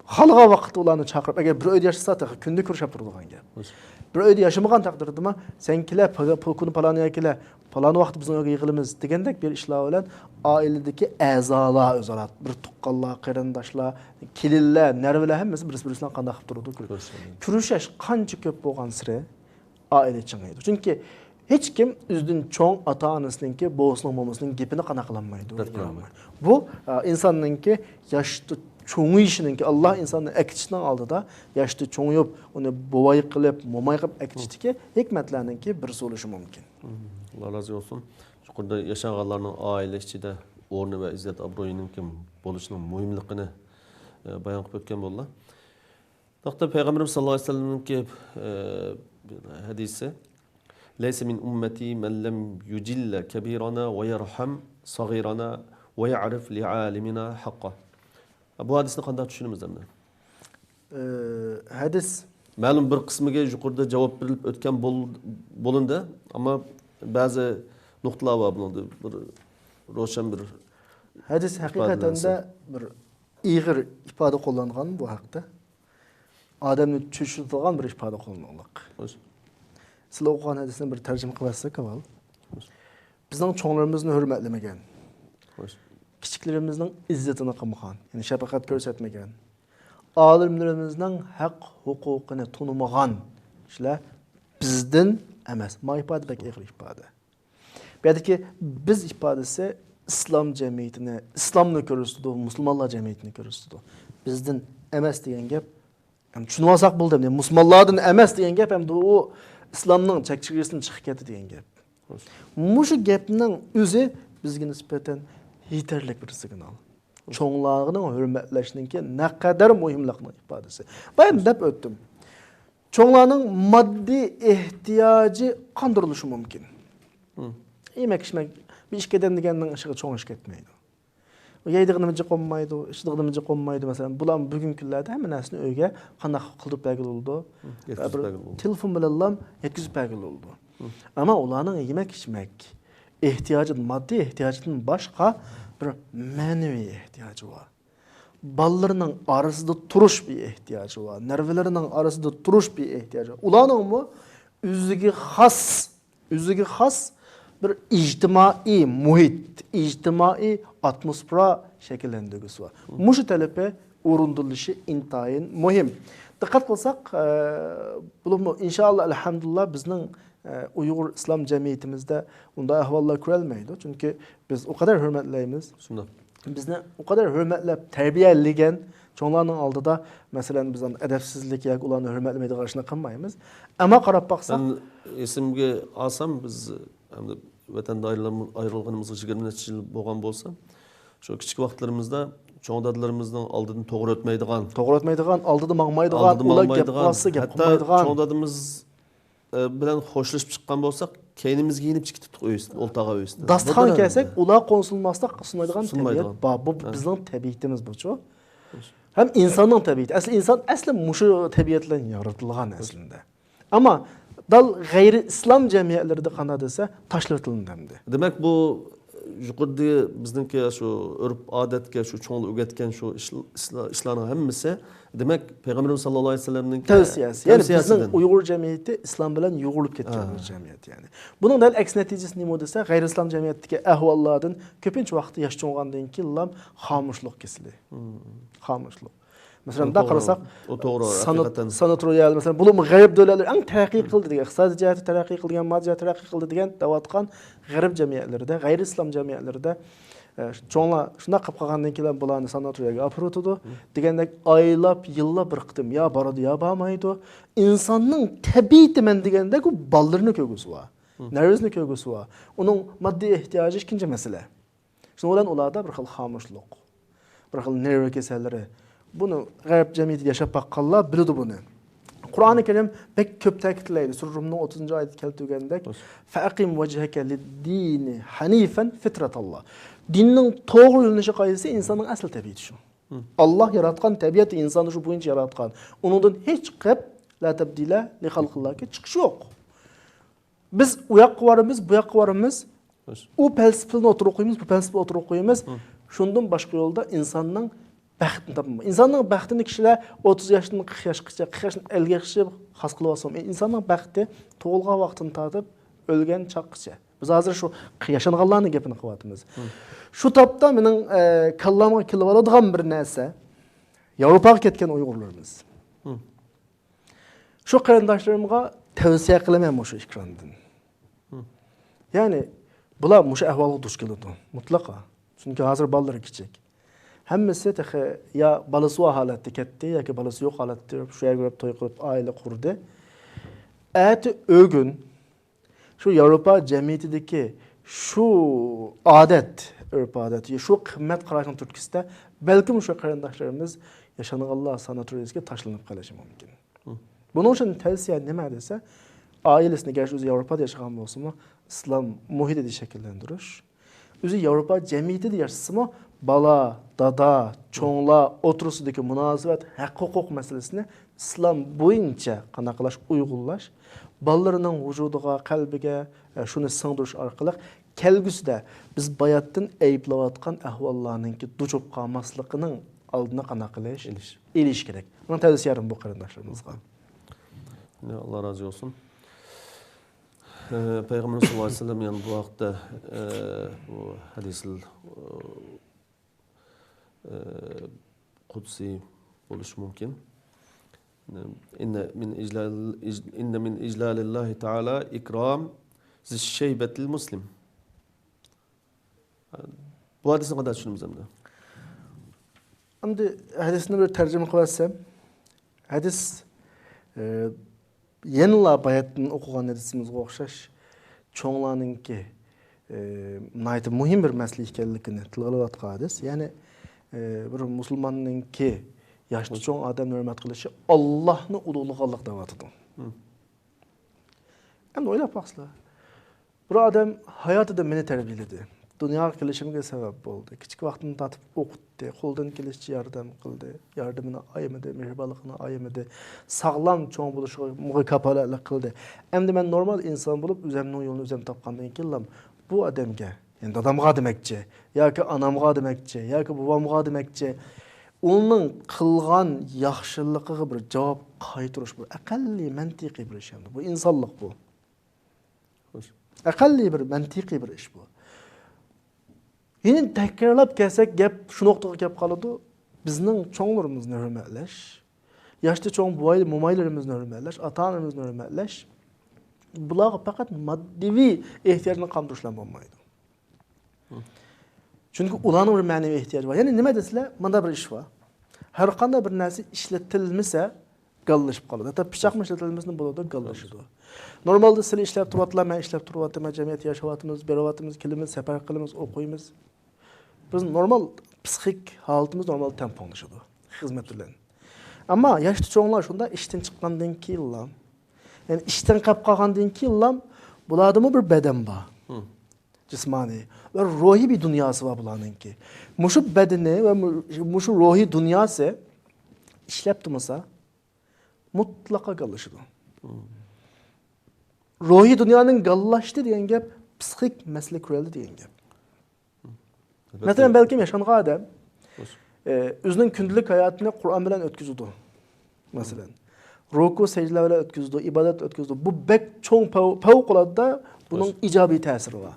خالىغان ۋاقىتتا ئۇلارنى چاقىرىپ، ئەگەر بىر ئۆيدە ياشىسا، تېخى كۈندە كۆرۈشۈپ تۇرىدىغان گەپ. بىر ئۆيدە ياشىمىغان تەقدىردىمۇ، «سەن كېلە، پاگا-، پۇل كۈنى پالان يەرگە كېلە، پالان ۋاقىتتا بىزنىڭ ئۆيگە يىغىلىمىز» دېگەندەك بىر ئىشلار بىلەن ئائىلىدىكى ئەزالار ئۆزئارا، بىر تۇغقانلار، قېرىنداشلار، كېلىنلەر، نەۋرىلەر ھەممىسى بىرسى-بىرسى بىلەن قانداق قىلىپ تۇرىدۇ؟ كۆرۈشۈش. كۆرۈشۈش قانچە كۆپ بولغانسېرى ئائىلە چىڭىيدۇ. چۈنكى ھېچكىم ئۆزىدىن چوڭ ئاتا-ئانىسىنىڭكى، بوۋىسىنىڭ، مومىسىنىڭ گېپىنى قانداق قىلالمايدۇ؟ رەت قىلالمايدۇ. بۇ، ئا، ئىنساننىڭكى ياشتا چوڭىيىشىنىڭكى، ئاللا ئىنساننى ئەكېتىشنىڭ ئالدىدا ياشتا چوڭىيىپ، ئۇنى بوۋاي قىلىپ، موماي قىلىپ ئەكېتىشتىكى ھېكمەتلەرنىڭكى بىرسى بولۇشى مۇمكىن. ئاللا رازى بولسۇن. يۇقىرىدا ياشانغانلارنىڭ ئائىلە ئىچىدە ئورنى ۋە ئىززەت-ئابرۇيىنىڭكى بولۇشىنىڭ مۇھىملىقىنى، ئە، بايان قىلىپ ئۆتكەن بولدى. بۇ ھەقتە پەيغەمبىرىمىز ساللاللاھۇ ئەلەيھى ۋەسەللەمنىڭكى، ئە، ھەدىسى، «ليس من أمتي من لم يجل كبيرنا ويرحم صغيرنا ويعرف لعالمنا حقه.» بۇ ھەدىسنى قانداق چۈشىنىمىز ئەمدى؟ ئە، ھەدىس. مەلۇم بىر قىسمىگە يۇقىرىدا جاۋاب بېرىلىپ ئۆتكەن بول-، بولۇندى، ئەمما بەزى نۇقتىلار بار بۇنىڭدا، بىر روشەن بىر ھەدىس ھەقىقەتەن ئىپادىلەنسە. بىر ئېغىر ئىپادە قوللانغان بۇ ھەقتە. ئادەمنى چۆچۈتىدىغان بىر ئىپادە قوللانغانلىق. خوش. سىلەر ئوقۇغان ھەدىسنى بىر تەرجىمە قىلىۋەتسەك ئاۋۋال. خوش. بىزنىڭ چوڭلىرىمىزنى ھۆرمەتلىمىگەن. خوش. كىچىكلىرىمىزنىڭ ئىززىتىنى قىلمىغان، يەنى شەپقەت كۆرسەتمىگەن. ئالىملىرىمىزنىڭ ھەق ھوقۇقىنى تونۇمىغان كىشىلەر بىزدىن ئەمەس. ما ئىپادە بەك ئېغىر ئىپادە. بۇ يەردىكى بىز ئىپادىسى ئىسلام جەمئىيىتىنى، ئىسلامنى كۆرسىتىدۇ، مۇسۇلمانلار جەمئىيىتىنى كۆرسىتىدۇ. بىزدىن ئەمەس دېگەن گەپ، يەنى چۈشىنىۋالساق بولدى، ئەمدى مۇسۇلمانلاردىن ئەمەس دېگەن گەپ، ئەمدى ئۇ ئىسلامنىڭ چەك چېگرىسىدىن چىقىپ كەتتى دېگەن گەپ. مۇشۇ گەپنىڭ ئۆزى بىزگە نىسبەتەن يېتەرلىك بىر سىگنال. چوڭلارنىڭ ھۆرمەتلەشنىڭكى نەقەدەر مۇھىملىقىنىڭ ئىپادىسى. بايام دەپ ئۆتتۈم. چوڭلارنىڭ ماددىي ئېھتىياجى قاندۇرۇلۇشى مۇمكىن. مم. يېمەك، ئىچمەك، بىر ئىككى ئادەم دېگەننىڭ ئىشىغا چوڭ ئىش كەتمەيدۇ. يەيدىغىنىمۇ جىق بولمايدۇ، ئىچىدىغىنىمۇ جىق بولمايدۇ. مەسىلەن، بۇلار بۈگۈنكى كۈنلەردە ھەممە نەرسىنى ئۆيگە قانداق قىلدۇرۇپ بەرگىلى بولىدۇ؟ مم. يەتكۈزۈپ بىر بەرگىلى بولىدۇ. تېلېفون بىلەنلا يەتكۈزۈپ بەرگىلى بولىدۇ. مم. ئەمما ئۇلارنىڭ يېمەك-ئىچمەك ئېھتىياجىدىن، ماددىي ئېھتىياجىدىن باشقا بىر مەنىۋى ئېھتىياجى بار. بالىلىرىنىڭ ئارىسىدا تۇرۇش بىر ئېھتىياجى بار. نەۋرىلىرىنىڭ ئارىسىدا تۇرۇش بىر ئېھتىياجى بار. ئۇلارنىڭمۇ ئۆزىگە خاس، ئۆزىگە خاس بىر ئىجتىمائىي مۇھىت، ئىجتىمائىي ئاتموسفېرا شەكىللەندۈرگۈسى بار. مۇشۇ تەلىپى ئورۇندىلىشى ئىنتايىن مۇھىم. دىققەت قىلساق، ئە، بولۇپمۇ ئىنشائاللا، ئەلھەمدۇلىللا، بىزنىڭ، ئە، ئۇيغۇر ئىسلام جەمئىيىتىمىزدە ئۇنداق ئەھۋاللار كۆرۈلمەيدۇ. چۈنكى بىز ئۇ قەدەر ھۆرمەتلەيمىز. شۇنداق. بىزنى ئۇ قەدەر ھۆرمەتلەپ تەربىيەلىگەن چوڭلارنىڭ ئالدىدا، مەسىلەن، بىز ئەدەپسىزلىك ياكى ئۇلارنى ھۆرمەتلىمەيدىغان ئىشنى قىلمايمىز. ئەمما قاراپ باقساق، مەن ئېسىمگە ئالسام، بىز ئەمدى ۋەتەندىن ئايرىلغان-، ئايرىلغىنىمىزغا يىگىرمە نەچچە يىل بولغان بولسا، شۇ كىچىك ۋاقىتلىرىمىزدا چوڭ دادىلىرىمىزنىڭ ئالدىدىن توغرا ئۆتمەيدىغان، توغرا ئۆتمەيدىغان، ئالدىدا ماڭمايدىغان، ئالدىدا ئۇلار گەپ ماڭمايدىغان، قىلسا گەپ ھەتتا قىلمايدىغان. چوڭ دادىمىز ئە، بىلەن خوشلىشىپ چىققان بولساق، كەينىمىزگە يېنىپ چىقىپ كېتىپتۇق ئۆي ئۈستىدە، ئولتۇرغان ئۆي ئۈستىدە. داستىخانغا كەلسەك، ئۇلار قونۇپ سۇنماسلىق، سۇنمايدىغان تەبىئەت بار. بۇ بىزنىڭ تەبىئىتىمىز بۇچۇ. ھەم ئىنساننىڭ تەبىئىتى. ئەسلى ئىنسان، ئەسلى مۇشۇ تەبىئەت بىلەن يارىتىلغان ئەسلىدە. ئەمما دەل غەيرىي ئىسلام جەمئىيەتلىرىدە قانداق دېسە، تاشلىۋېتىلدى ئەمدى. دېمەك، بۇ يۇقىرىدا بىزنىڭكى شۇ ئۆرپ-ئادەتكە، شۇ چوڭلار ئۆگەتكەن شۇ ئىش-، ئىشلار-، ئىشلارنىڭ ھەممىسى، دېمەك، پەيغەمبىرىمىز ساللاللاھۇ ئەلەيھى ۋەسەللەمنىڭ تەۋسىيەسى. يەنى بىزنىڭ تەۋسىيەسىدىن. ئۇيغۇر جەمئىيىتى ئىسلام بىلەن يۇغۇرۇلۇپ كەتكەن بىر جەمئىيەت، يەنى. بۇنىڭ دەل ئەكس نەتىجىسى نېمە دېسە، غەيرىي ئىسلام جەمئىيەتتىكى ئەھۋاللاردىن كۆپىنچە ۋاقىتتا ياش چوڭغاندىن كېيىنلا خامۇشلۇق كېسىلى. خامۇشلۇق. مەسىلەن، ئۇ مۇنداق توغرا. قارىساق، ئۇ توغرا، سانا-، ھەقىقەتەن. ساناتورىيە، مەسىلەن، بولۇپمۇ غەرب دۆلەتلىرى ئەڭ تەرەققىي قىلدى دېگەن، ئىقتىسادىي جەھەتتە تەرەققىي قىلدى دېگەن، ماددىي جەھەتتە تەرەققىي قىلدى دېگەن دەۋاتقان غەرب جەمئىيەتلىرىدە، غەيرىي ئىسلام جەمئىيەتلىرىدە، ئە، چوڭلار شۇنداق قىلىپ قالغاندىن كېيىن بۇلارنى ساناتورىيەگە ئاپىرىۋېتىدۇ. دېگەندەك ئايلاپ، يىللاپ بىر قېتىم يا بارىدۇ، يا بارمايدۇ. ئىنساننىڭ تەبىئىتى مەن دېگەندەك ئۇ بالىلىرىنى كۆرگۈسى بار. نەۋرىسىنى كۆرگۈسى بار. ئۇنىڭ ماددىي ئېھتىياجى ئىككىنچى مەسىلە. شۇنىڭ بىلەن ئۇلاردا بىر خىل خامۇشلۇق، بىر خىل نېرۋا كېسەللىرى. بۇنى غەرب جەمئىيىتىدە ياشاپ باققانلار بىلىدۇ بۇنى. قۇرئانى كەرىم بەك كۆپ تەكىتلەيدۇ. سۈرە رۇمنىڭ ئوتتۇزىنچى ئايىتىدە كەلتۈرگەندەك، فەقىم ۋەجھەكە لىددىنى ھەنىفەن فىترەتاللا. دىننىڭ توغرا يۆنىلىشى قايسى؟ ئىنساننىڭ ئەسلى تەبىئىتى شۇ. ئاللا ياراتقان تەبىئەتتە ئىنساننى شۇ بويىچە ياراتقان. ئۇنىڭدىن ھېچ قېپ لا تەبدىلە لىخەلقىللاھكە چىقىش يوق. بىز ئۇ ياققا بارىمىز، بۇ ياققا بارىمىز. ئۇ پەلسەپىنى ئوتتۇرىغا قويىمىز، بۇ پەلسەپىنى ئوتتۇرىغا قويىمىز. شۇندىن باشقا يولدا ئىنساننىڭ بەختىنى تاپمايدۇ. ئىنساننىڭ بەختىنى كىشىلەر ئوتتۇز ياشتىن قىرىق ياشقىچە، قىرىق ياشتىن ئەللىك ياشقىچە خاس قىلىۋالسا، ئىنساننىڭ بەختى تۇغۇلغان ۋاقتىدىن تارتىپ ئۆلگەن چاغقىچە. بىز ھازىر شۇ ياشانغانلارنىڭ گېپىنى قىلىۋاتىمىز. شۇ تاپتا مېنىڭ، ئە، كاللامغا كېلىۋالىدىغان بىر نەرسە، ياۋروپاغا كەتكەن ئۇيغۇرلىرىمىز. شۇ قېرىنداشلىرىمغا تەۋسىيە قىلىمەن مۇشۇ ئېكراندىن. يەنى بۇلار مۇشۇ ئەھۋالغا دۇچ كېلىدۇ، مۇتلەقا. چۈنكى ھازىر بالىلىرى كىچىك. ھەممىسى تېخى يا بالىسى بار ھالەتتە كەتتى، ياكى بالىسى يوق ھالەتتە شۇ يەرگە بېرىپ توي قىلىپ ئائىلە قۇردى. ئەتە ئۆگۈن شۇ ياۋروپا جەمئىيىتىدىكى شۇ ئادەت، ئۆرپ-ئادەت، شۇ قىممەت قاراشنىڭ تۈرتكىسىدە بەلكىم شۇ قېرىنداشلىرىمىز ياشانغانلار ساناتورىيىسىگە تاشلىنىپ قېلىشى مۇمكىن. بۇنىڭ ئۈچۈن تەۋسىيە نېمە دېسە، ئائىلىسىنى، گەرچە ئۆزى ياۋروپادا ياشىغان بولسىمۇ، ئىسلام مۇھىتىدا شەكىللەندۈرۈش، ئۆزى ياۋروپا جەمئىيىتىدە ياشىسىمۇ، بالا، دادا، چوڭلار ئوتتۇرىسىدىكى مۇناسىۋەت، ھەق-ھوقۇق مەسىلىسىنى ئىسلام بويىچە قانداق قىلاش، ئۇيغۇنلاش، بالىلىرىنىڭ ۋۇجۇدىغا، قەلبىگە، ئە، شۇنى سىڭدۈرۈش ئارقىلىق كەلگۈسىدە بىز باياتتىن ئەيىبلەۋاتقان ئەھۋاللارنىڭكى دۇچ بولۇپ قالماسلىقىنىڭ ئالدىنى قانداق قىلىش؟ ئېلىش. ئېلىش كېرەك. مېنىڭ تەۋسىيەم بۇ قېرىنداشلىرىمىزغا. يا، ئاللا رازى بولسۇن. ئە، پەيغەمبىرىمىز ساللاللاھۇ ئەلەيھى ۋەسەللەم يەنە بۇ ھەقتە، ئە، بۇ ھەدىسىل، ئە، قۇدسىي بولۇشى مۇمكىن. إن من إجلال، إن من إجلال الله تعالى إكرام ذي الشيبة المسلم. بۇ ھەدىسنى قانداق چۈشىنىمىز ئەمدى؟ ئەمدى ھەدىسنى بىر تەرجىمە قىلىۋەتسەم، ھەدىس، ئە، يەنىلا باياتتىن ئوقۇغان ھەدىسىمىزگە ئوخشاش چوڭلارنىڭكى، ئە، ناھايىتى مۇھىم بىر مەسىلە ئىكەنلىكىنى تىلغا ئېلىۋاتقان ھەدىس. يەنى، ئە، بىر مۇسۇلماننىڭكى ياشتا چوڭ ئادەمنى ھۆرمەت قىلىشى ئاللاھنى ئۇلۇغلىغانلىق دەۋاتىدۇ. ئەمدى ئويلاپ باقسىلا، بىر ئادەم ھاياتىدا مېنى تەربىيەلىدى. دۇنياغا كېلىشىمگە سەۋەب بولدى. كىچىك ۋاقتىمدىن تارتىپ ئوقۇتتى. قولىدىن كېلىشىچە ياردەم قىلدى. ياردىمىنى ئايىمىدى، مېھرىبانلىقىنى ئايىمىدى. ساغلام چوڭ بولۇشىغا كاپالەتلىك قىلدى. ئەمدى مەن نورمال ئىنسان بولۇپ، ئۆزەمنىڭ يولىنى ئۆزەم تاپقاندىن كېيىنلا بۇ ئادەمگە، يەنى دادامغا دېمەكچى، ياكى ئانامغا دېمەكچى، ياكى بوۋامغا دېمەكچى، ئۇنىڭ قىلغان ياخشىلىقىغا بىر جاۋاب قايتۇرۇش، بۇ ئەقەللىي مەنتىقىي بىر ئىش ئەمدى. بۇ ئىنسانلىق بۇ. ئەقەللىي بىر مەنتىقىي بىر ئىش بۇ. يەنە تەكرارلاپ كەلسەك، گەپ شۇ نۇقتىغا كېلىپ قالىدۇ. بىزنىڭ چوڭلىرىمىزنى ھۆرمەتلەش، ياشتا چوڭ بوۋاي، مومايلىرىمىزنى ھۆرمەتلەش، ئاتا-ئانىمىزنى ھۆرمەتلەش، بۇلارغا پەقەت ماددىۋى ئېھتىياجنى قاندۇرۇشلا بولمايدۇ. چۈنكى ئۇلارنىڭ بىر مەنىۋى ئېھتىياجى بار. يەنى نېمە دېسىلە، مۇنداق بىر ئىش بار. ھەر قانداق بىر نەرسە ئىشلىتىلمىسە، گاللىشىپ قالىدۇ. ھەتتا پىچاقمۇ ئىشلىتىلمىسىلا بولىدۇ، گاللىشىدۇ. نورمالدا سىلى ئىشلەپ تۇرۇۋاتىلا، مەن ئىشلەپ تۇرۇۋاتىمەن، جەمئىيەتتە ياشاۋاتىمىز، بېرىۋاتىمىز، كېلىمىز، سەپەر قىلىمىز، ئوقۇيمىز. بىز نورمال پسىخىك ھالىتىمىز نورمال تەڭپۇڭلىشىدۇ خىزمەت بىلەن. ئەمما ياشتا چوڭلار شۇنداق ئىشتىن چىققاندىن كېيىنلا، يەنى ئىشتىن قېلىپ قالغاندىن كېيىنلا بۇلاردىمۇ بىر بەدەن بار. جىسمانىي ۋە روھىي بىر دۇنياسى بار بۇلارنىڭكى. مۇشۇ بەدىنى ۋە مۇ-، مۇشۇ روھىي دۇنياسى ئىشلەپ تۇرمىسا، مۇتلەقا گاللىشىدۇ. روھىي دۇنيانىڭ گاللاشتى دېگەن گەپ، پسىخىك مەسىلە كۆرۈلدى دېگەن گەپ. مەسىلەن، بەلكىم ياشانغان ئادەم، ئە، ئۆزىنىڭ كۈندىلىك ھاياتىنى قۇرئان بىلەن ئۆتكۈزىدۇ. مەسىلەن، رۇكۇ، سەجدىلەر بىلەن ئۆتكۈزىدۇ، ئىبادەت ئۆتكۈزىدۇ. بۇ بەك چوڭ پەۋ-، پەۋقۇلئاددە بۇنىڭ ئىجابىي تەسىرى بار.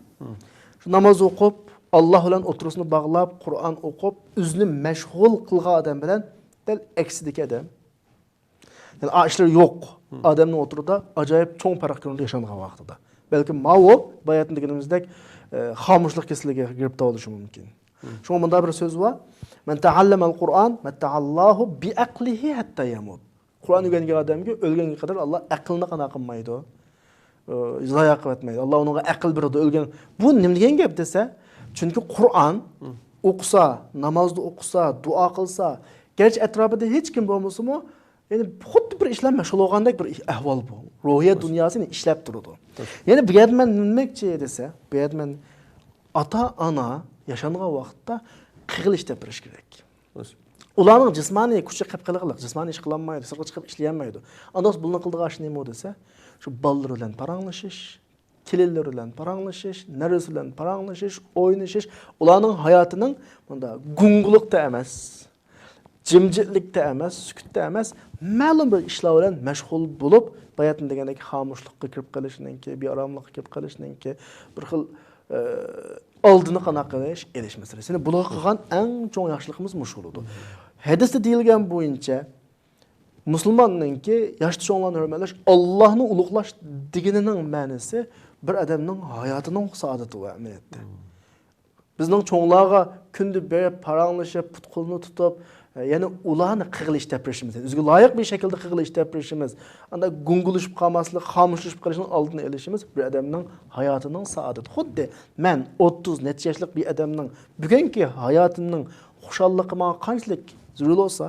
شۇ ناماز ئوقۇپ، ئاللا بىلەن ئوتتۇرىسىنى باغلاپ، قۇرئان ئوقۇپ، ئۆزىنى مەشغۇل قىلغان ئادەم بىلەن دەل ئەكسىدىكى ئادەم. يەنى ئا ئىشلىرى يوق ئادەمنىڭ ئوتتۇرىدا ئاجايىپ چوڭ پەرق كۆرۈنىدۇ ياشانغان ۋاقتىدا. بەلكىم ماۋۇ باياتىن دېگىنىمىزدەك، ئە، خامۇشلۇق كېسىلىگە گىرىپتار بولۇشى مۇمكىن. شۇڭا مۇنداق بىر سۆز بار، مەن تەئەللەمەل قۇرئان مەتتەئەللاھۇ بىئەقلىھى ھەتتا يەمۇت. قۇرئان ئۆگەنگەن ئادەمگە ئۆلگەنگە قەدەر ئاللا ئەقلىنى قانداق قىلمايدۇ. ئى، زايە قىلىۋەتمەيدۇ. ئاللا ئۇنىڭغا ئەقىل بېرىدۇ، ئۆلگەن. بۇ نېمە دېگەن گەپ دېسە، چۈنكى قۇرئان ئوقۇسا، نامازدا ئوقۇسا، دۇئا قىلسا، گەرچە ئەتراپىدا ھېچكىم بولمىسىمۇ، يەنى خۇددى بىر ئىش بىلەن مەشغۇل بولغاندەك بىر ئەھۋال بۇ. روھىيەت دۇنياسىنى ئىشلەپ تۇرىدۇ. يەنى بۇ يەردە مەن نېمە دېمەكچى دېسە، بۇ يەردە مەن ئاتا-ئانا ياشانغان ۋاقىتتا قىغىل ئىشلەپ بېرىش كېرەك. ئۇلارنىڭ جىسمانىي كۈچى قېلىپ قېلىغلىق، جىسمانىي ئىش قىلالمايدۇ، سىرتقا چىقىپ ئىشلىيەلمەيدۇ. ئانداق بولسا بۇلارنىڭ قىلىدىغان ئىشى نېمە دېسە، شۇ بالىلىرى بىلەن پاراڭلىشىش، كېلىنلىرى بىلەن پاراڭلىشىش، نەۋرىسى بىلەن پاراڭلىشىش، ئۇلارنىڭ ھاياتىنىڭ مۇنداق گۇڭگىلىقتا ئەمەس، جىمجىتلىكتە ئەمەس، سۈكۈتتە ئەمەس، مەلۇم بىر ئىشلار بىلەن مەشغۇل بولۇپ، باياتىن دېگەندەك خامۇشلۇققا كىرىپ قېلىشنىڭكى، بىئاراملىققا كىرىپ قېلىشنىڭكى بىر خىل، ئە، ئالدىنى قانداق قىلىش، ئېلىش مەسىلىسى. يەنى بۇلارغا قىلغان ئەڭ چوڭ ياخشىلىقىمىز مۇشۇ بولىدۇ. ھەدىستە دېيىلگەن بويىچە، مۇسۇلماننىڭكى ياشتا چوڭلارنى ھۆرمەتلەش، ئاللانى ئۇلۇغلاش دېگىنىنىڭ مەنىسى بىر ئادەمنىڭ ھاياتىنىڭ سائادىتى ئۇ ئەمەلىيەتتە. بىزنىڭ چوڭلارغا كۈندە بېرىپ، پاراڭلىشىپ، پۇت-قولىنى تۇتۇپ، يەنى ئۇلارنى قىغىل ئىشلەپ بېرىشىمىز، ئۆزىگە لايىق بىر شەكىلدە قىغىل ئىشلەپ بېرىشىمىز، ئانداق گۇڭگىلىشىپ قالماسلىق، خامۇشلىشىپ قېلىشنىڭ ئالدىنى ئېلىشىمىز بىر ئادەمنىڭ ھاياتىنىڭ سائادىتى. خۇددى مەن ئوتتۇز نەچچە ياشلىق بىر ئادەمنىڭ بۈگۈنكى ھاياتىمنىڭ خۇشاللىقى ماڭا قانچىلىك زۆرۈر بولسا،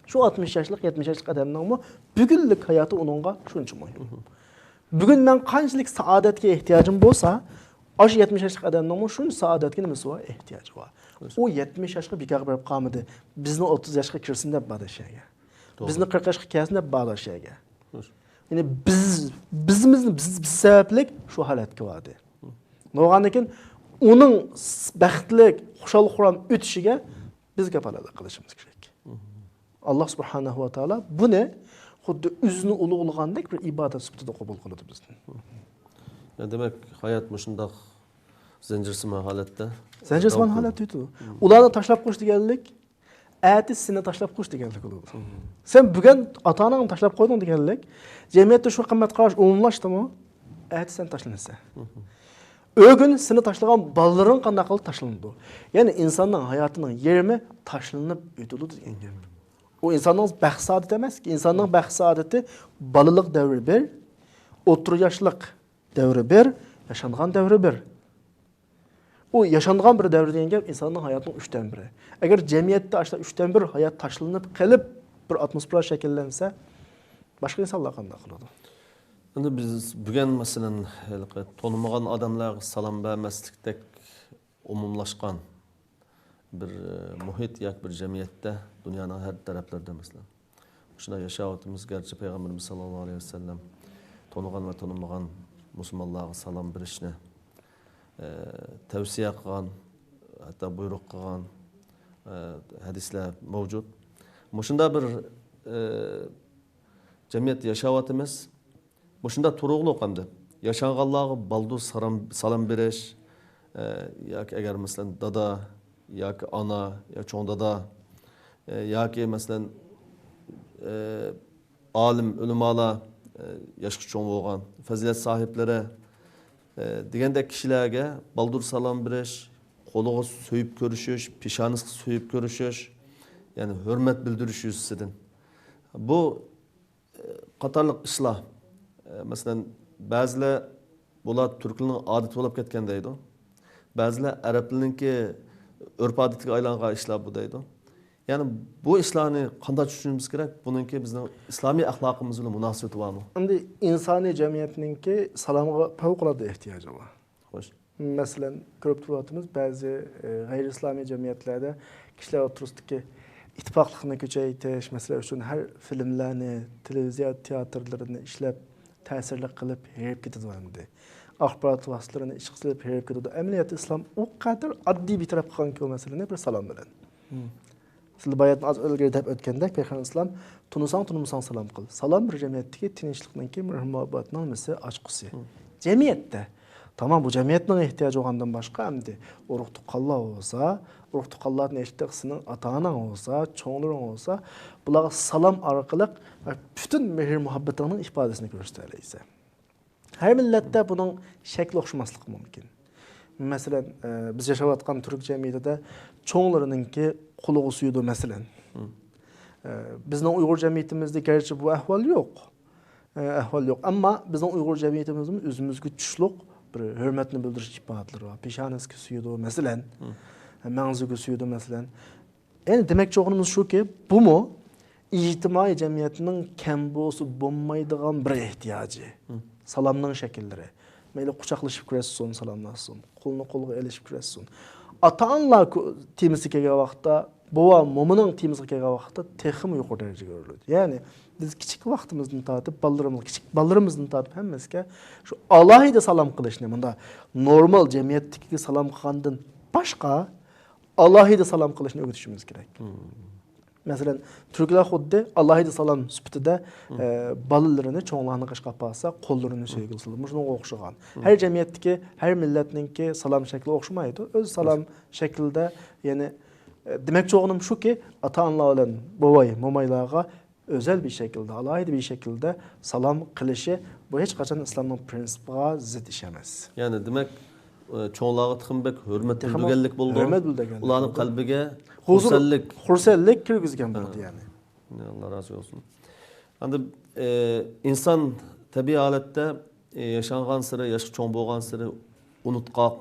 شۇ ئاتمىش ياشلىق، يەتمىش ياشلىق ئادەمنىڭمۇ بۈگۈنلۈك ھاياتى ئۇنىڭغا شۇنچە مۇھىم. بۈگۈن مەن قانچىلىك سائادەتكە ئېھتىياجىم بولسا، ئاشۇ يەتمىش ياشلىق ئادەمنىڭمۇ شۇنچە سائادەتكە نېمىسى بار؟ ئېھتىياجى بار. ئۇ يەتمىش ياشقا بىكارغا بېرىپ قالمىدى. بىزنى ئوتتۇز ياشقا كىرسۇن دەپ باردى شۇ يەرگە. بىزنى قىرىق ياشقا كەلسۇن دەپ باردى شۇ يەرگە. يەنى بىز، بىزمىزنى، بىز، بىز سەۋەبلىك شۇ ھالەتكە باردى. بولغاندىن كېيىن ئۇنىڭ بەختلىك، خۇشال-خۇرام ئۆتۈشىگە بىز كاپالەتلىك قىلىشىمىز كېرەك. ئاللا سۇبھانەھۇ ۋە تائالا بۇنى خۇددى ئۆزىنى ئۇلۇغلىغاندەك بىر ئىبادەت سۈپىتىدە قوبۇل قىلىدۇ بىزدىن. يا، دېمەك، ھايات مۇشۇنداق زەنجىرسىمان ھالەتتە زەنجىرسىمان داۋام ھالەتتە قىلىدۇ. ئۇلارنى تاشلاپ قويۇش دېگەنلىك، ئەتىسى سېنى تاشلاپ قويۇش دېگەنلىك بولىدۇ. سەن بۈگۈن ئاتا-ئاناڭنى تاشلاپ قويدۇڭ دېگەنلىك، جەمئىيەتتە شۇ قىممەت قاراش ئومۇملاشتىمۇ؟ ئەتىسى سەن تاشلىنىسەن. ئۆگۈن سېنى تاشلىغان بالىلىرىڭ قانداق قىلىپ تاشلىنىدۇ؟ يەنى ئىنساننىڭ ھاياتىنىڭ يېرىمى تاشلىنىپ ئۆتىدۇ دېگەن گەپ. ئۇ ئىنساننىڭ بەخت سائادىتى ئەمەس، ئىنساننىڭ بەخت سائادىتى بالىلىق دەۋرى بىر، ئوتتۇرا ياشلىق دەۋرى بىر، ياشانغان دەۋرى بىر. ئۇ ياشانغان بىر دەۋر دېگەن گەپ ئىنساننىڭ ھاياتىنىڭ ئۈچتىن بىرى. ئەگەر جەمئىيەتتە ئاشۇنداق ئۈچتىن بىر ھايات تاشلىنىپ قېلىپ، بىر ئاتموسفېرا شەكىللەنسە، باشقا ئىنسانلار قانداق قىلىدۇ؟ ئەمدى بىز بۈگۈن، مەسىلەن، ھېلىقى تونۇمىغان ئادەملەرگە سالام بەرمەسلىكتەك ئومۇملاشقان بىر، ئە، مۇھىت ياكى بىر جەمئىيەتتە، دۇنيانىڭ ھەر تەرەپلىرىدە، مەسىلەن، شۇنداق ياشاۋاتىمىز. گەرچە پەيغەمبىرىمىز ساللاللاھۇ ئەلەيھى ۋەسەللەم تونۇغان ۋە تونۇمىغان مۇسۇلمانلارغا سالام بېرىشنى، ئە، تەۋسىيە قىلغان، ھەتتا بۇيرۇق قىلغان، ئە، ھەدىسلەر مەۋجۇت. مۇشۇنداق بىر، ئە، جەمئىيەتتە ياشاۋاتىمىز. مۇشۇنداق تۇرۇقلۇق ئەمدى ياشانغانلارغا بالدۇر سالام، سالام بېرىش، ئە، ياكى ئەگەر، مەسىلەن، دادا ياكى ئانا يا چوڭ دادا، ئە، ياكى، مەسىلەن، ئە، ئالىم، ئۆلىمالار، ئە، ياشقا چوڭ بولغان پەزىلەت ساھىبلىرى، ئە، دېگەندەك كىشىلەرگە بالدۇر سالام بېرىش، قولىغا سۆيۈپ كۆرۈشۈش، پېشانىسىغا سۆيۈپ كۆرۈشۈش، يەنى ھۆرمەت بىلدۈرۈش يۈزىسىدىن. بۇ قاتارلىق ئىشلار. مەسىلەن، بەزىلەر بۇلار تۈركلەرنىڭ ئادىتى بولۇپ كەتكەن دەيدۇ. بەزىلەر ئەرەبلەرنىڭكى ئۆرپ-ئادىتىگە ئايلانغان ئىشلار بۇ دەيدۇ. يەنى بۇ ئىشلارنى قانداق چۈشىنىشىمىز كېرەك؟ بۇنىڭكى بىزنىڭ ئىسلامىي ئەخلاقىمىز بىلەن مۇناسىۋىتى بارمۇ؟ ئەمدى ئىنسانىي جەمئىيەتنىڭكى سالامغا پەۋقۇلئاددە ئېھتىياجى بار. خوش. مەسىلەن، كۆرۈپ تۇرۇۋاتىمىز، بەزى، ئى، غەيرىي ئىسلامىي جەمئىيەتلەردە كىشىلەر ئوتتۇرىسىدىكى ئىتتىپاقلىقنى كۈچەيتىش، مەسىلەن ئۈچۈن، ھەر فىلىملەرنى، تېلېۋىزىيە تىياتىرلىرىنى ئىشلەپ، تەسىرلىك قىلىپ ھېرىپ كېتىدۇ ئەمدى. ئاخبارات ۋاسىتىلىرىنى ئىشقا سېلىپ ھېرىپ كېتىدۇ. ئەمەلىيەتتە ئىسلام ئۇ قەدەر ئاددىي بىر تەرەپ قىلغانكى ئۇ مەسىلىنى بىر سالام بىلەن. سىلەر باياتىن ئاز ئىلگىرى دەپ ئۆتكەندەك، پەيغەمبەر ئەلەيھىسسالام، تونۇساڭ، تونۇمىساڭ سالام قىل. سالام بىر جەمئىيەتتىكى تىنچلىقنىڭكى، مېھىر-مۇھەببەتنىڭ نېمىسى، ئاچقۇسى. جەمئىيەتتە. تامام، بۇ جەمئىيەتنىڭ ئېھتىياجى بولغاندىن باشقا، ئەمدى ئۇرۇق-تۇغقانلار بولسا، ئۇرۇق-تۇغقانلاردىن ئېيتتۇق، سېنىڭ ئاتا-ئاناڭ بولسا، چوڭلىرىڭ بولسا، بۇلارغا سالام ئارقىلىق پۈتۈن مېھىر-مۇھەببىتىڭنىڭ ئىپادىسىنى كۆرسىتەلەيسەن. ھەر مىللەتتە بۇنىڭ شەكلى ئوخشىماسلىقى مۇمكىن. مەسىلەن، ئە، بىز ياشاۋاتقان تۈرك جەمئىيىتىدە چوڭلىرىنىڭكى قولىغا سۇيىدۇ، مەسىلەن. ئە، بىزنىڭ ئۇيغۇر جەمئىيىتىمىزدە گەرچە بۇ ئەھۋال يوق، ئە، ئەھۋال يوق، ئەمما بىزنىڭ ئۇيغۇر جەمئىيىتىمىزدىمۇ ئۆزىمىزگە چۈشلۈك بىر ھۆرمەتنى بىلدۈرۈش ئىپادىلىرى بار. پېشانىسىگە سۇيىدۇ، مەسىلەن. مەڭزىگە سۇيىدۇ، مەسىلەن. يەنى دېمەكچى بولغىنىمىز شۇكى، بۇمۇ ئىجتىمائىي جەمئىيەتنىڭ كەم بولسا بولمايدىغان بىر ئېھتىياجى. سالامنىڭ شەكىللىرى. مەيلى قۇچاقلىشىپ كۆرۈشسۇن، سالاملاشسۇن، قولنى قولغا ئېلىشىپ كۆرۈشسۇن. ئاتا-ئانىلار كو-، تېمىسىغا كەلگەن ۋاقىتتا، بوۋا، مومىنىڭ تېمىسىغا كەلگەن ۋاقىتتا تېخىمۇ يۇقىرى دەرىجىگە ئۆرلىدى. يەنى بىز كىچىك ۋاقتىمىزدىن تارتىپ، بالىلىرىمىز، كىچىك بالىلىرىمىزدىن تارتىپ ھەممىسىگە شۇ ئالاھىدە سالام قىلىشنى، مۇنداق نورمال جەمئىيەتتىكىگە سالام قىلغاندىن باشقا، ئالاھىدە سالام قىلىشنى ئۆگىتىشىمىز كېرەك. مەسىلەن، تۈركلەر خۇددى ئالاھىدە سالام سۈپىتىدە، ئە، بالىلىرىنى چوڭلارنىڭ قېشىغا ئاپارسا، قوللىرىنى سۆيگىلى سالىدۇ. مۇشۇنىڭغا ئوخشىغان. ھەر جەمئىيەتتىكى، ھەر مىللەتنىڭكى سالام شەكلى ئوخشىمايدۇ. ئۆز سالام شەكلىدە، يەنى، ئە، دېمەكچى بولغىنىم شۇكى، ئاتا-ئانىلار بىلەن بوۋاي، مومايلارغا ئۆزەل بىر شەكىلدە، ئالاھىدە بىر شەكىلدە سالام قىلىشى، بۇ ھېچقاچان ئىسلامنىڭ پرىنسىپىغا زىت ئىش ئەمەس. يەنى دېمەك، ئە، چوڭلارغا تېخىمۇ بەك ھۆرمەت بىلدۈرگەنلىك بولىدۇ. ھۆرمەت بىلدۈرگەنلىك بولىدۇ. ئۇلارنىڭ قەلبىگە ھۇزۇر، خۇرسەنلىك. خۇرسەنلىك كىرگۈزگەن بولىدۇ يەنى. ئاللا رازى بولسۇن. ئەمدى، ئە، ئىنسان تەبىئىي ھالەتتە، ئە، ياشانغانسېرى، ياشقا چوڭ بولغانسېرى ئۇنتقاق،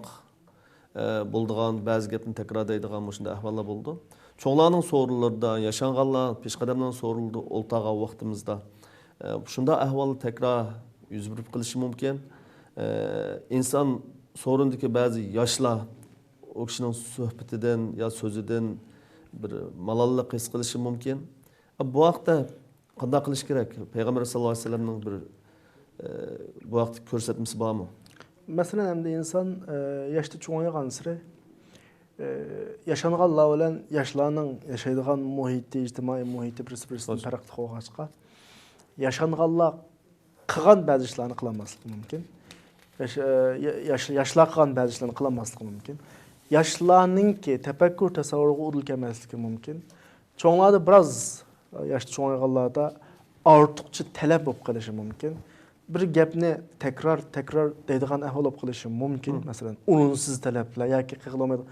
ئە، بولىدىغان، بەزى گەپنى تەكرار دەيدىغان مۇشۇنداق ئەھۋاللار بولىدۇ. چوڭلارنىڭ سورۇنلىرىدا، ياشانغانلار، پېشقەدەملەرنىڭ سورۇنلىرىدا ئولتۇرغان ۋاقتىمىزدا، ئە، شۇنداق ئەھۋاللار تەكرار يۈز بېرىپ قېلىشى مۇمكىن. ئە، ئىنسان سورۇندىكى بەزى ياشلار ئۇ كىشىنىڭ سۆھبىتىدىن يا سۆزىدىن بىر مالاللىق ھېس قىلىشى مۇمكىن. بۇ ھەقتە قانداق قىلىش كېرەك؟ پەيغەمبەر ساللاللاھۇ ئەلەيھى ۋەسەللەمنىڭ بىر، ئە، بۇ ھەقتە كۆرسەتمىسى بارمۇ؟ مەسىلەن، ئەمدى ئىنسان، ئە، ياشتا چوڭايغانسېرى، ئە، ياشانغانلار بىلەن ياشلارنىڭ ياشايدىغان مۇھىتى، ئىجتىمائىي مۇھىتى بىرسى-بىرسىدىن پەرقلىق بولغاچقا، ياشانغانلار قىلغان بەزى ئىشلارنى قىلالماسلىقى مۇمكىن. ياش-، ئە، يا-، ياش-، ياشلار قىلغان بەزى ئىشلارنى قىلالماسلىقى مۇمكىن. ياشلارنىڭكى تەپەككۇر تەسەۋۋۇرىغا ئۇدۇل كەلمەسلىكى مۇمكىن. چوڭلاردا بىراز، ياشتا چوڭايغانلاردا ئارتۇقچە تەلەپ بولۇپ قېلىشى مۇمكىن. بىر گەپنى تەكرار، تەكرار دەيدىغان ئەھۋال بولۇپ قېلىشى مۇمكىن. مم. مەسىلەن، ئورۇنسىز تەلەپلەر ياكى قىلغىلى بولمايدىغان.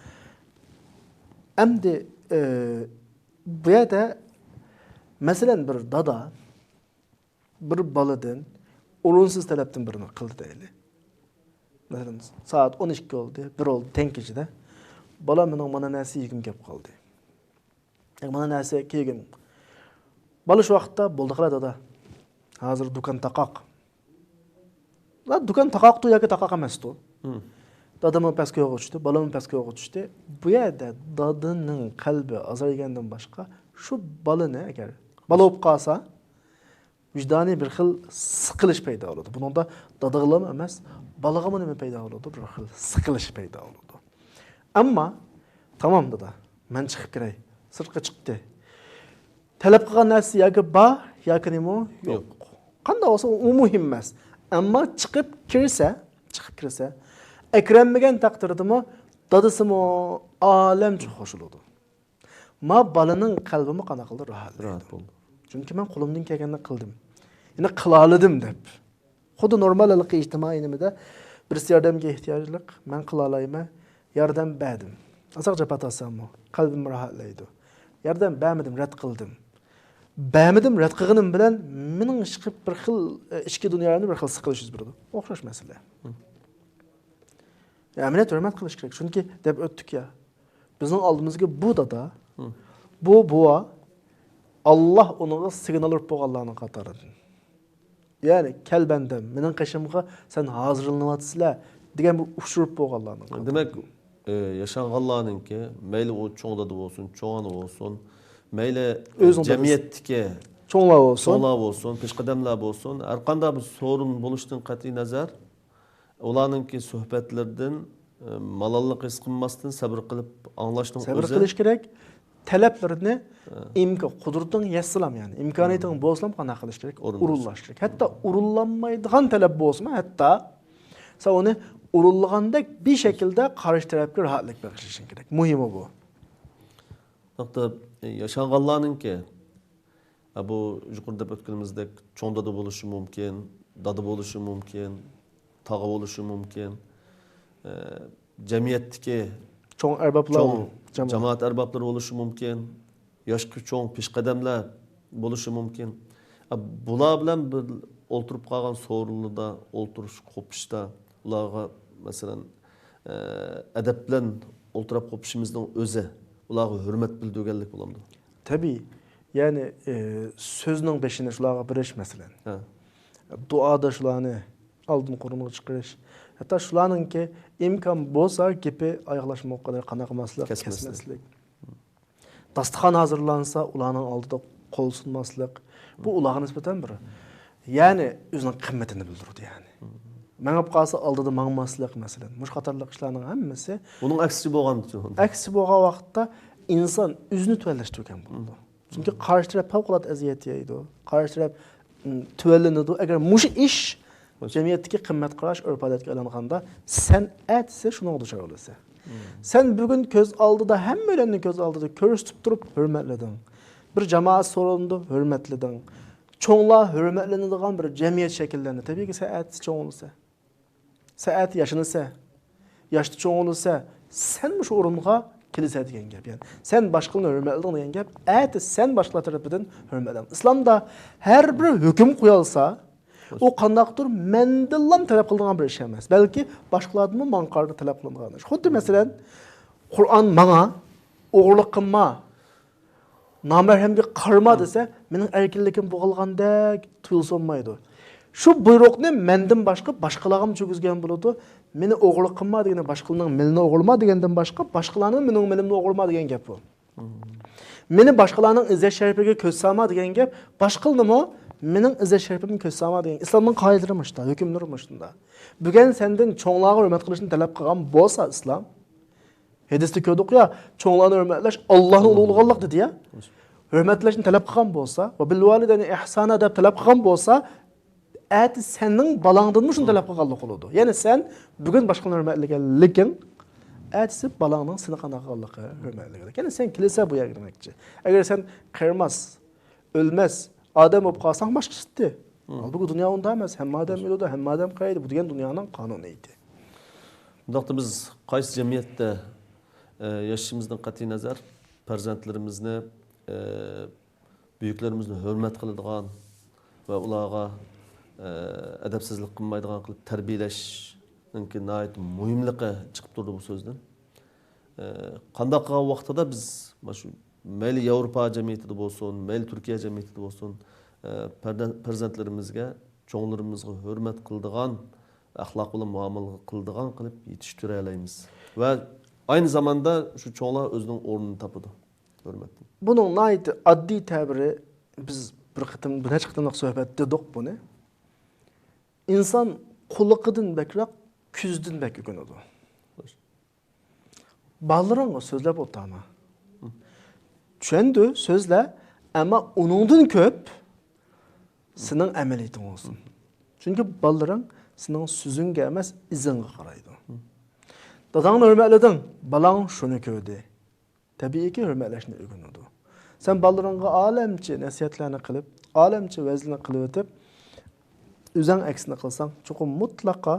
ئەمدى، ئى، بۇ يەردە، مەسىلەن، بىر دادا بىر بالىدىن ئورۇنسىز تەلەپتىن بىرنى قىلدى دەيلى. مەسىلەن، سائەت ئون ئىككى بولدى، بىر بولدى، تەڭ كېچىدە. بالا مېنىڭ مانا نەرسە يېگۈم كەپ قالدى. ياكى مانا نەرسە كىيگۈم. بالا شۇ ۋاقىتتا، بولدى قىلا دادا. ھازىر دۇكان تاقاق. لا، دۇكان تاقاقتۇ ياكى تاقاق ئەمەستۇ. مم. دادىمۇ پەسكويغا چۈشتى، بالىمۇ پەسكويغا چۈشتى. بۇ يەردە دادىنىڭ قەلبى ئازايغاندىن باشقا، شۇ بالىنى ئەگەر بالا بولۇپ قالسا، ۋىجدانىي بىر خىل سىقىلىش پەيدا بولىدۇ. بۇنىڭدا دادىغىلا ئەمەس، بالىغىمۇ نېمە پەيدا بولىدۇ؟ بىر خىل سىقىلىش پەيدا بولىدۇ. ئەمما، تامام دادا، مەن چىقىپ كىرەي. سىرتقا چىقتى. تەلەپ قىلغان نەرسىسى ياكى بار، ياكى نېمە؟ يوق. يوق. قانداق بولسا، ئۇ مۇھىم ئەمەس. ئەمما چىقىپ كىرسە، چىقىپ كىرسە، ئەكىرەلمىگەن تەقدىردىمۇ دادىسىمۇ ئالەمچە خۇش بولىدۇ. ما بالىنىڭ قەلبىمۇ قانداق قىلدى؟ راھەتلەندى. راھەت بولدى. چۈنكى مەن قولۇمدىن كەلگەننى قىلدىم. يەنى قىلالىدىم دەپ. خۇددى نورمال ھېلىقى ئىجتىمائىي نېمىدە بىرسى ياردەمگە ئېھتىياجلىق، مەن قىلالايمەن، ياردەم بەردىم. ئازراق جاپا تارتساممۇ، قەلبىم راھەتلەيدۇ. ياردەم بەرمىدىم، رەت قىلدىم. بەرمىدىم، رەت قىلغىنىم بىلەن مېنىڭ ئىشقىلىپ بىر خىل، ئىچكى دۇنيامدا بىر خىل سىقىلىش يۈز بېرىدۇ. ئوخشاش مەسىلە. ھە. ئەمەلىيەت ھۆرمەت قىلىش كېرەك. چۈنكى دەپ ئۆتتۇق يا. بىزنىڭ ئالدىمىزدىكى بۇ دادا، ھە، بۇ بوۋا، ئاللا ئۇنىڭغا سىگنال ئۇرۇپ بولغانلارنىڭ قاتارىدىن. يەنى، «كەل بەندەم، مېنىڭ قېشىمغا سەن ھازىرلىنىۋاتىسىلە» دېگەن بىر ئۇچۇر ئۇرۇپ بولغانلارنىڭ قاتارىدىن. دېمەك، ئە، ياشانغانلارنىڭكى، مەيلى ئۇ چوڭ دادا بولسۇن، چوڭ ئانا بولسۇن، مەيلى، ئۆزىنىڭ دادىسى، جەمئىيەتتىكى چوڭلار بولسۇن، چوڭلار بولسۇن، پېشقەدەملەر بولسۇن، ھەر قانداق بىر سورۇن بولۇشتىن قەتئىي نەزەر، ئۇلارنىڭكى سۆھبەتلىرىدىن، ئە، مالاللىق ھېس قىلماستىن سەبرى قىلىپ ئاڭلاشنىڭ سەبرى ئۆزى قىلىش كېرەك. تەلەپلىرىنى، ھە، ئىمكا-، قۇدرىتىڭ يەتسىلام، يەنى ئىمكانىيىتىڭ، ھە، بولسىلام قانداق قىلىش كېرەك؟ ئورۇنلاش. ئورۇنلاش كېرەك. ھەتتا ئورۇنلانمايدىغان تەلەپ بولسىمۇ، ھەتتا سەن ئۇنى ئورۇنلىغاندەك بىر شەكىلدە قارشى تەرەپكە راھەتلىك بېغىشلىشىڭ كېرەك. مۇھىمى بۇ. ھەتتا، ئە، ياشانغانلارنىڭكى، ئە، بۇ يۇقىرىدا دەپ ئۆتكىنىمىزدەك چوڭ دادا بولۇشى مۇمكىن، دادا بولۇشى مۇمكىن، تاغا بولۇشى مۇمكىن، ئە، جەمئىيەتتىكى چوڭ ئەربابلار، چوڭ جامائەت، جامائەت ئەربابلىرى بولۇشى مۇمكىن، ياشقا چوڭ پېشقەدەملەر بولۇشى مۇمكىن. ئە، بۇلار بىلەن بىر ئولتۇرۇپ قالغان سورۇنلىرىدا ئولتۇرۇش، قوپۇشتا، ئۇلارغا، مەسىلەن، ئە، ئەدەپ بىلەن ئولتۇراپ قوپۇشىمىزنىڭ ئۆزى ئۇلارغا ھۆرمەت بىلدۈرگەنلىك بولامدۇ؟ تەبىئىي. يەنى، ئە، سۆزنىڭ بېشىنى شۇلارغا بېرىش، مەسىلەن. ھە. دۇئادا شۇلارنى ئالدىنقى ئورۇنغا چىقىرىش. ھەتتا شۇلارنىڭكى ئىمكان بولسا گېپى ئاياغلاشمىغان قەدەر قانداق قىلماسلىق؟ كەسمەسلىك. كەسمەسلىك. داستىخان ھازىرلانسا، ئۇلارنىڭ ئالدىدا قول سۇنماسلىق. بۇ ئۇلارغا نىسبەتەن بىر، يەنى ئۆزىنىڭ قىممىتىنى بىلدۈرىدۇ، يەنى. مېڭىپ قالسا، ئالدىدا ماڭماسلىق، مەسىلەن. مۇشۇ قاتارلىق ئىشلارنىڭ ھەممىسى. بۇنىڭ ئەكسىچە بولغان. ئەكسى بولغان ۋاقىتتا ئىنسان ئۆزىنى تۆۋەنلەشتۈرگەن بولىدۇ. چۈنكى قارشى تەرەپ پەۋقۇلئاددە ئەزىيەت يەيدۇ. قارشى تەرەپ، م، تۆۋەنلىنىدۇ. ئەگەر مۇشۇ ئىش جەمئىيەتتىكى قىممەت قاراش، ئۆرپ-ئادەتكە ئايلانغاندا، سەن ئەتىسى شۇنىڭغا دۇچار بولىسەن. سەن بۈگۈن كۆز ئالدىدا، ھەممەيلەننى كۆز ئالدىدا كۆرسىتىپ تۇرۇپ ھۆرمەتلىدىڭ. بىر جامائەت سورۇنىدا ھۆرمەتلىدىڭ. چوڭلار ھۆرمەتلىنىدىغان بىر جەمئىيەت شەكىللەندى. تەبىئىيكى، سەن ئەتىسى چوڭ بولىسەن. سەن ئەتە ياشىنىسەن. ياشتا چوڭ بولىسەن. سەن مۇشۇ ئورۇنغا كېلىسەن دېگەن گەپ. يەنى سەن باشقىلارنى ھۆرمەتلىدىڭ دېگەن گەپ. ئەتە سەن باشقىلار تەرىپىدىن ھۆرمەتلەن. ئىسلامدا ھەر بىر ھۆكۈم قويالسا، ئۇ قانداقتۇر مەندىنلا تەلەپ قىلىدىغان بىر ئىش ئەمەس. بەلكى باشقىلاردىنمۇ ماڭا قارىتا تەلەپ قىلىنغان ئىش. خۇددى مەسىلەن، قۇرئان ماڭا، ئوغرىلىق قىلما، نامەھرەمگە قارىما دېسە، مېنىڭ ئەركىنلىكىم بوغۇلغاندەك تۇيۇلسا بولمايدۇ. شۇ بۇيرۇقنى مەندىن باشقا باشقىلارغىمۇ چۈشۈرگۈزگەن بولىدۇ. مېنى ئوغرىلىق قىلما دېگىنى، باشقىلارنىڭ مېلىنى ئوغرىلىما دېگەندىن باشقا، باشقىلارنىڭ مېنىڭ مېلىمنى ئوغرىلىما دېگەن گەپ بۇ. مېنى باشقىلارنىڭ ئىززەت شەرىپىگە كۆز سالما دېگەن گەپ، باشقىلارنىمۇ مېنىڭ ئىززەت شەرىپىمگە كۆز سالما دېگەن. ئىسلامنىڭ قائىدىلىرى مۇشۇنداق، ھۆكۈملىرى مۇشۇنداق. بۈگۈن سەندىن چوڭلارغا ھۆرمەت قىلىشنى تەلەپ قىلغان بولسا ئىسلام، ھەدىستە كۆردۇق يا، چوڭلارنى ھۆرمەتلەش ئاللانى ئۇلۇغلىغانلىق دېدى يا. ھۆرمەتلەشنى تەلەپ قىلغان بولسا، ۋە بىل ۋالىدەينى ئىھسانا دەپ تەلەپ قىلغان بولسا، ئەتە سەننىڭ بالاڭدىنمۇ شۇنى تەلەپ قىلغانلىق بولىدۇ. يەنى سەن بۈگۈن باشقىلارنى ھۆرمەتلىگەنلىكىڭ، ئەتىسى بالاڭنىڭ سېنى قانداق قىلغانلىقى ھۆرمەتلىگەنلىك. يەنى سەن كېلىسە بۇ يەرگە دېمەكچى. ئەگەر سەن قېرىماس، ئۆلمەس ئادەم بولۇپ قالساڭ باشقا ئىشتى. ھالبۇكى دۇنيا ئۇنداق ئەمەس. ھەممە ئادەم ئۆلىدۇ، ھەممە ئادەم قېرىيدۇ. بۇ دېگەن دۇنيانىڭ قانۇنىيىتى. بۇنداقتا بىز قايسى جەمئىيەتتە، ئە، ياشىشىمىزدىن قەتئىينەزەر، پەرزەنتلىرىمىزنى، ئە، بۈيۈكلىرىمىزنى ھۆرمەت قىلىدىغان ۋە ئۇلارغا، ئە، ئەدەپسىزلىك قىلمايدىغان قىلىپ تەربىيەلەشنىڭكى ناھايىتى مۇھىملىقى چىقىپ تۇرىدۇ بۇ سۆزدىن. ئە، قانداق قىلغان ۋاقتىدا بىز مانا شۇ مەيلى ياۋروپا جەمئىيىتىدە بولسۇن، مەيلى تۈركىيە جەمئىيىتىدە بولسۇن، ئە، پەردە-، پەرزەنتلىرىمىزگە، چوڭلىرىمىزغا ھۆرمەت قىلىدىغان، ئەخلاق بىلەن مۇئامىلە قىلىدىغان قىلىپ يېتىشتۈرەلەيمىز. ۋە ئاينى زاماندا شۇ چوڭلار ئۆزىنىڭ ئورنىنى تاپىدۇ. ھۆرمەتتىن. بۇنىڭ ناھايىتى ئاددىي تەبىرى، بىز بىر قېتىم، بىر نەچچە قېتىملىق سۆھبەتتە دېدۇق بۇنى. ئىنسان قۇلىقىدىن بەكرەك كۆزىدىن بەك ئۆگىنىدۇ. بالىلىرىڭغا سۆزلەپ ئولتۇرما. چۈشەندى، سۆزلە، ئەمما ئۇنىڭدىن كۆپ سېنىڭ ئەمەلىيىتىڭ بولسۇن. چۈنكى بالىلىرىڭ سېنىڭ سۆزۈڭگە ئەمەس، ئىزىڭغا قارايدۇ. داداڭنى ھۆرمەتلىدىڭ، بالاڭ شۇنى كۆردى. تەبىئىيكى، ھۆرمەتلەشنى ئۆگىنىدۇ. سەن بالىلىرىڭغا ئالەمچە نەسىھەتلەرنى قىلىپ، ئالەمچە ۋەزلىنى قىلىۋېتىپ، ئۆزەڭ ئەكسىنى قىلساڭ، چوقۇم مۇتلەقا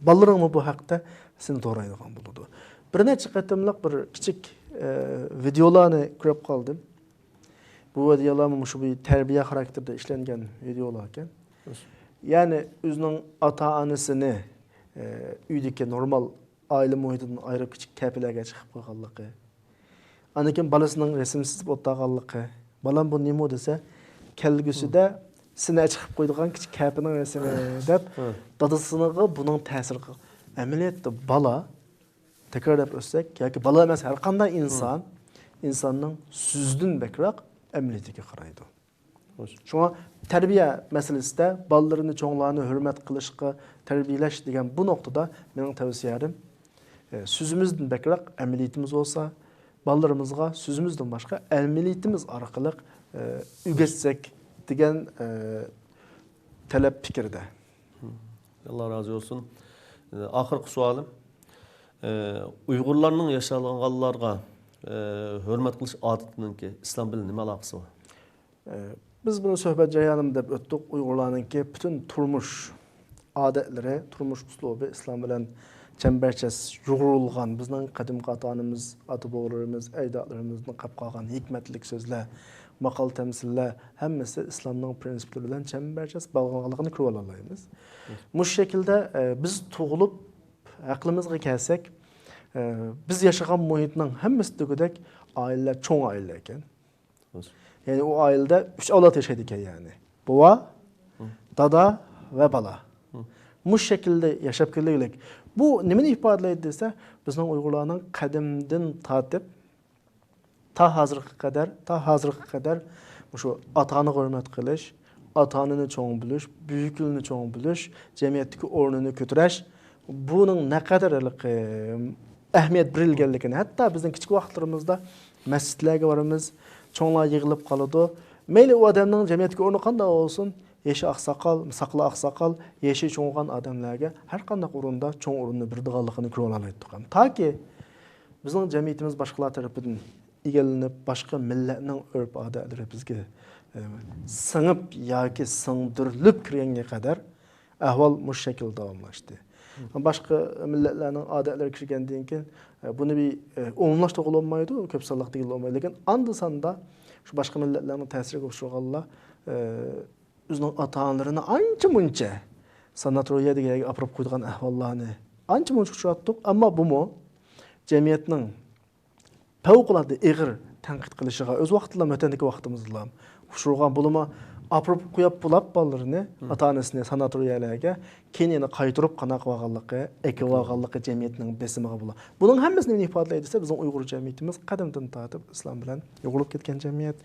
بالىلىرىڭمۇ بۇ ھەقتە سېنى دورايدىغان بولىدۇ. بىر نەچچە قېتىملىق بىر كىچىك، ئە، ۋىدېئولارنى كۆرۈپ قالدىم. بۇ ۋىدېئولارمۇ مۇشۇ بىر تەربىيە خاراكتېرىدا ئىشلەنگەن ۋىدېئولار ئىكەن. يەنى ئۆزىنىڭ ئاتا-ئانىسىنى، ئە، ئۆيدىكى نورمال ئائىلە مۇھىتىدىن ئايرىپ، كىچىك كەپىلەرگە چىقىپ قالغانلىقى. ئاندىن كېيىن بالىسىنىڭ رەسىمى سىزىپ ئولتۇرغانلىقى. بالام، بۇ نېمە دېسە، كەلگۈسىدە سېنى چىقىپ قويىدىغان كىچىك كەپىنىڭ رەسىمى دەپ، دادىسىغا بۇنىڭ تەسىرى قىلغان. ئەمەلىيەتتە بالا، تەكرارلاپ ئۆتسەك، ياكى بالا ئەمەس، ھەر قانداق ئىنسان، ئىنساننىڭ سۆزىدىن بەكرەك ئەمەلىيىتىگە قارايدۇ. شۇڭا تەربىيە مەسىلىسىدە بالىلىرىنى، چوڭلارنى ھۆرمەت قىلىشقا تەربىيەلەش دېگەن بۇ نۇقتىدا مېنىڭ تەۋسىيەم، ئە، سۆزىمىزدىن بەكرەك ئەمەلىيىتىمىز بولسا، بالىلىرىمىزغا سۆزىمىزدىن باشقا ئەمەلىيىتىمىز ئارقىلىق، ئە، ئۆگەتسەك دېگەن، ئە، تەلەپ پىكىردە. ئاللا رازى بولسۇن. ئاخىرقى سوئالىم. ئۇيغۇرلارنىڭ ياشانغانلارغا ھۆرمەت قىلىش ئادىتىنىڭكى ئىسلام بىلەن نېمە ئالاقىسى بار؟ بىز بۇنى سۆھبەت جەريانىدا دەپ ئۆتتۇق. ئۇيغۇرلارنىڭكى پۈتۈن تۇرمۇش ئادەتلىرى، تۇرمۇش ئۇسلۇبى ئىسلام بىلەن چەمبەرچاس يۇغۇرۇلغان، بىزنىڭ قەدىمكى ئاتا-ئانىمىز، ئاتا-بوۋىلىرىمىز، ئەجدادلىرىمىزدىن قاپقالغان ھېكمەتلىك سۆزلەر، ماقال-تەمسىللەر ھەممىسى ئىسلامنىڭ پرىنسىپلىرى بىلەن چەمبەرچاس باغلانغانلىقىنى كۆرۈۋالالايمىز. مۇشۇ شەكىلدە، ئە، بىز تۇغۇلۇپ ئەقلىمىزگە كەلسەك، ئە، بىز ياشىغان مۇھىتنىڭ ھەممىسى دېگۈدەك ئائىلىلەر چوڭ ئائىلىلەر ئىكەن. يەنى ئۇ ئائىلىدە ئۈچ ئەۋلاد ياشايدىكەن يەنى. بوۋا، دادا ۋە بالا. مۇشۇ شەكىلدە ياشاپ كېلىۋېلىك. بۇ نېمىنى ئىپادىلەيدۇ دېسە، بىزنىڭ ئۇيغۇرلارنىڭ قەدىمدىن تارتىپ تا ھازىرغا قەدەر، تا ھازىرغا قەدەر مۇشۇ ئاتا-ئانىغا ھۆرمەت قىلىش، ئاتا-ئانىنى چوڭ بىلىش، بۈيۈكلىرىنى چوڭ بىلىش، جەمئىيەتتىكى ئورنىنى كۆتۈرۈش، بۇنىڭ نەقەدەر ھېلىقى ئەھمىيەت بېرىلگەنلىكىنى، ھەتتا بىزنىڭ كىچىك ۋاقىتلىرىمىزدا مەسچىتلەرگە بارىمىز، چوڭلار يىغىلىپ قالىدۇ. مەيلى ئۇ ئادەمنىڭ جەمئىيەتتىكى ئورنى قانداق بولسۇن، يېشى ئاقساقال، ساقىلى ئاقساقال، يېشى چوڭىغان ئادەملەرگە ھەر قانداق ئورۇندا چوڭ ئورۇننى بېرىدىغانلىقىنى كۆرۈۋالالايتتۇق. تاكى بىزنىڭ جەمئىيىتىمىز باشقىلار تەرىپىدىن ئىگىلىنىپ، باشقا مىللەتنىڭ ئۆرپ-ئادەتلىرى بىزگە، ئە، سىڭىپ ياكى سىڭدۈرۈلۈپ كىرگەنگە قەدەر ئەھۋال مۇشۇ شەكىلدە داۋاملاشتى. باشقا مىللەتلەرنىڭ ئادەتلىرى كىرگەندىن كېيىن، ئە، بۇنى بىر، ئە، ئومۇملاشتۇرغىلى بولمايدۇ، كۆپ سانلىق دېگىلى بولمايدۇ. لېكىن ئاندا-ساندا شۇ باشقا مىللەتلەرنىڭ تەسىرىگە ئۇچرىغانلار، ئە، ئۆزىنىڭ ئاتا-ئانىلىرىنى ئانچە-مۇنچە ساناتورىيە دېگەن يەرگە ئاپىرىپ قويىدىغان ئەھۋاللارنى ئانچە-مۇنچە ئۇچراتتۇق. ئەمما بۇمۇ جەمئىيەتنىڭ پەۋقۇلئاددە ئېغىر تەنقىد قىلىشىغا ئۆز ۋاقتىدا، ۋەتەندىكى ۋاقتىمىزدىلا ئۇچرىغان، بولۇپمۇ ئاپىرىپ قويۇپ بولاپ بالىلىرىنى، ئاتا-ئانىسىنى ساناتورىيەلەرگە، كېيىن يەنە قايتۇرۇپ قانداق قىلىۋالغانلىقى، ئەكىۋالغانلىقى جەمئىيەتنىڭ بېسىمىغا بولا. بۇنىڭ ھەممىسى نېمىنى ئىپادىلەيدۇ دېسە، بىزنىڭ ئۇيغۇر جەمئىيىتىمىز قەدىمدىن تارتىپ ئىسلام بىلەن يۇغۇرۇلۇپ كەتكەن جەمئىيەت.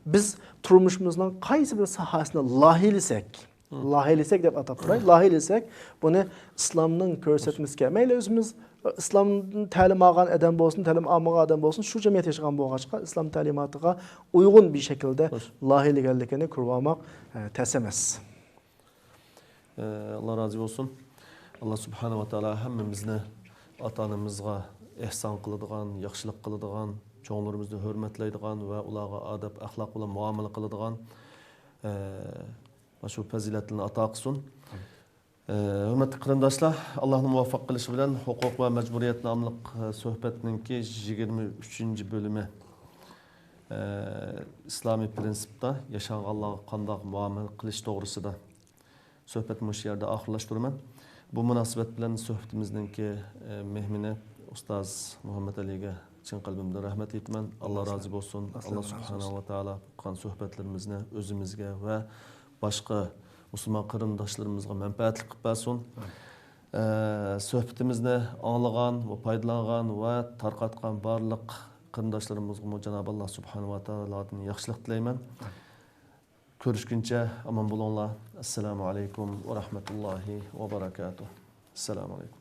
بىز تۇرمۇشىمىزنىڭ قايسى بىر ساھەسىنى لايىھىلىسەك، لايىھىلىسەك دەپ ئاتاپ تۇراي، لايىھىلىسەك، بۇنى ئىسلامنىڭ كۆرسەتمىسىگە، مەيلى ئۆزىمىز ئىسلام تەلىم ئالغان ئادەم بولسۇن، تەلىم ئالمىغان ئادەم بولسۇن، شۇ جەمئىيەت ياشىغان بولغاچقا، ئىسلام تەلىماتىغا ئۇيغۇن بىر شەكىلدە لايىھىلىگەنلىكىنى كۆرۈۋالماق، ئە، تەس ئەمەس. ئە، ئاللا رازى بولسۇن. ئاللا سۇبھانەھۇ ۋە تائالا ھەممىمىزنى ئاتا-ئانىمىزغا ئېھسان قىلىدىغان، ياخشىلىق قىلىدىغان، چوڭلىرىمىزنى ھۆرمەتلەيدىغان ۋە ئۇلارغا ئادەپ-ئەخلاق بىلەن مۇئامىلە قىلىدىغان، ئە، مانا شۇ پەزىلەتلەرنى ئاتا قىلسۇن. ئە، ھۆرمەتلىك قېرىنداشلار، ئاللانىڭ مۇۋەپپەق قىلىشى بىلەن ھوقۇق ۋە مەجبۇرىيەت ناملىق، ئە، سۆھبەتنىڭكى يىگىرمە ئۈچىنچى بۆلۈمى، ئە، ئىسلامىي پىرىنسىپتا ياشانغانلارغا قانداق مۇئامىلە قىلىش توغرىسىدا سۆھبەتنى مۇشۇ يەردە ئاخىرلاشتۇرىمەن. بۇ مۇناسىۋەت بىلەن سۆھبىتىمىزنىڭكى، ئە، مېھمىنى ئۇستاز مۇھەممەد ئەلىگە چىن قەلبىمدىن رەھمەت ئېيتىمەن. ئاللا رازى بولسۇن. ئاللا سۇبھانەھۇ ۋە تائالا بۇ قىلغان سۆھبەتلىرىمىزنى ئۆزىمىزگە ۋە باشقا مۇسۇلمان قېرىنداشلىرىمىزغا مەنپەئەتلىك قىلىپ بەرسۇن. ئە، سۆھبىتىمىزنى ئاڭلىغان ۋە پايدىلانغان ۋە تارقاتقان بارلىق قېرىنداشلىرىمىزغىمۇ جانابى ئاللا سۇبھانەھۇ ۋە تائالادىن ياخشىلىق تىلەيمەن. كۆرۈشكۈنچە ئامان بولۇڭلار. ئەسسالامۇ ئەلەيكۇم ۋە رەھمەتۇللاھى ۋە بەرەكاتۇھ. ئەسسالامۇ ئەلەيكۇم.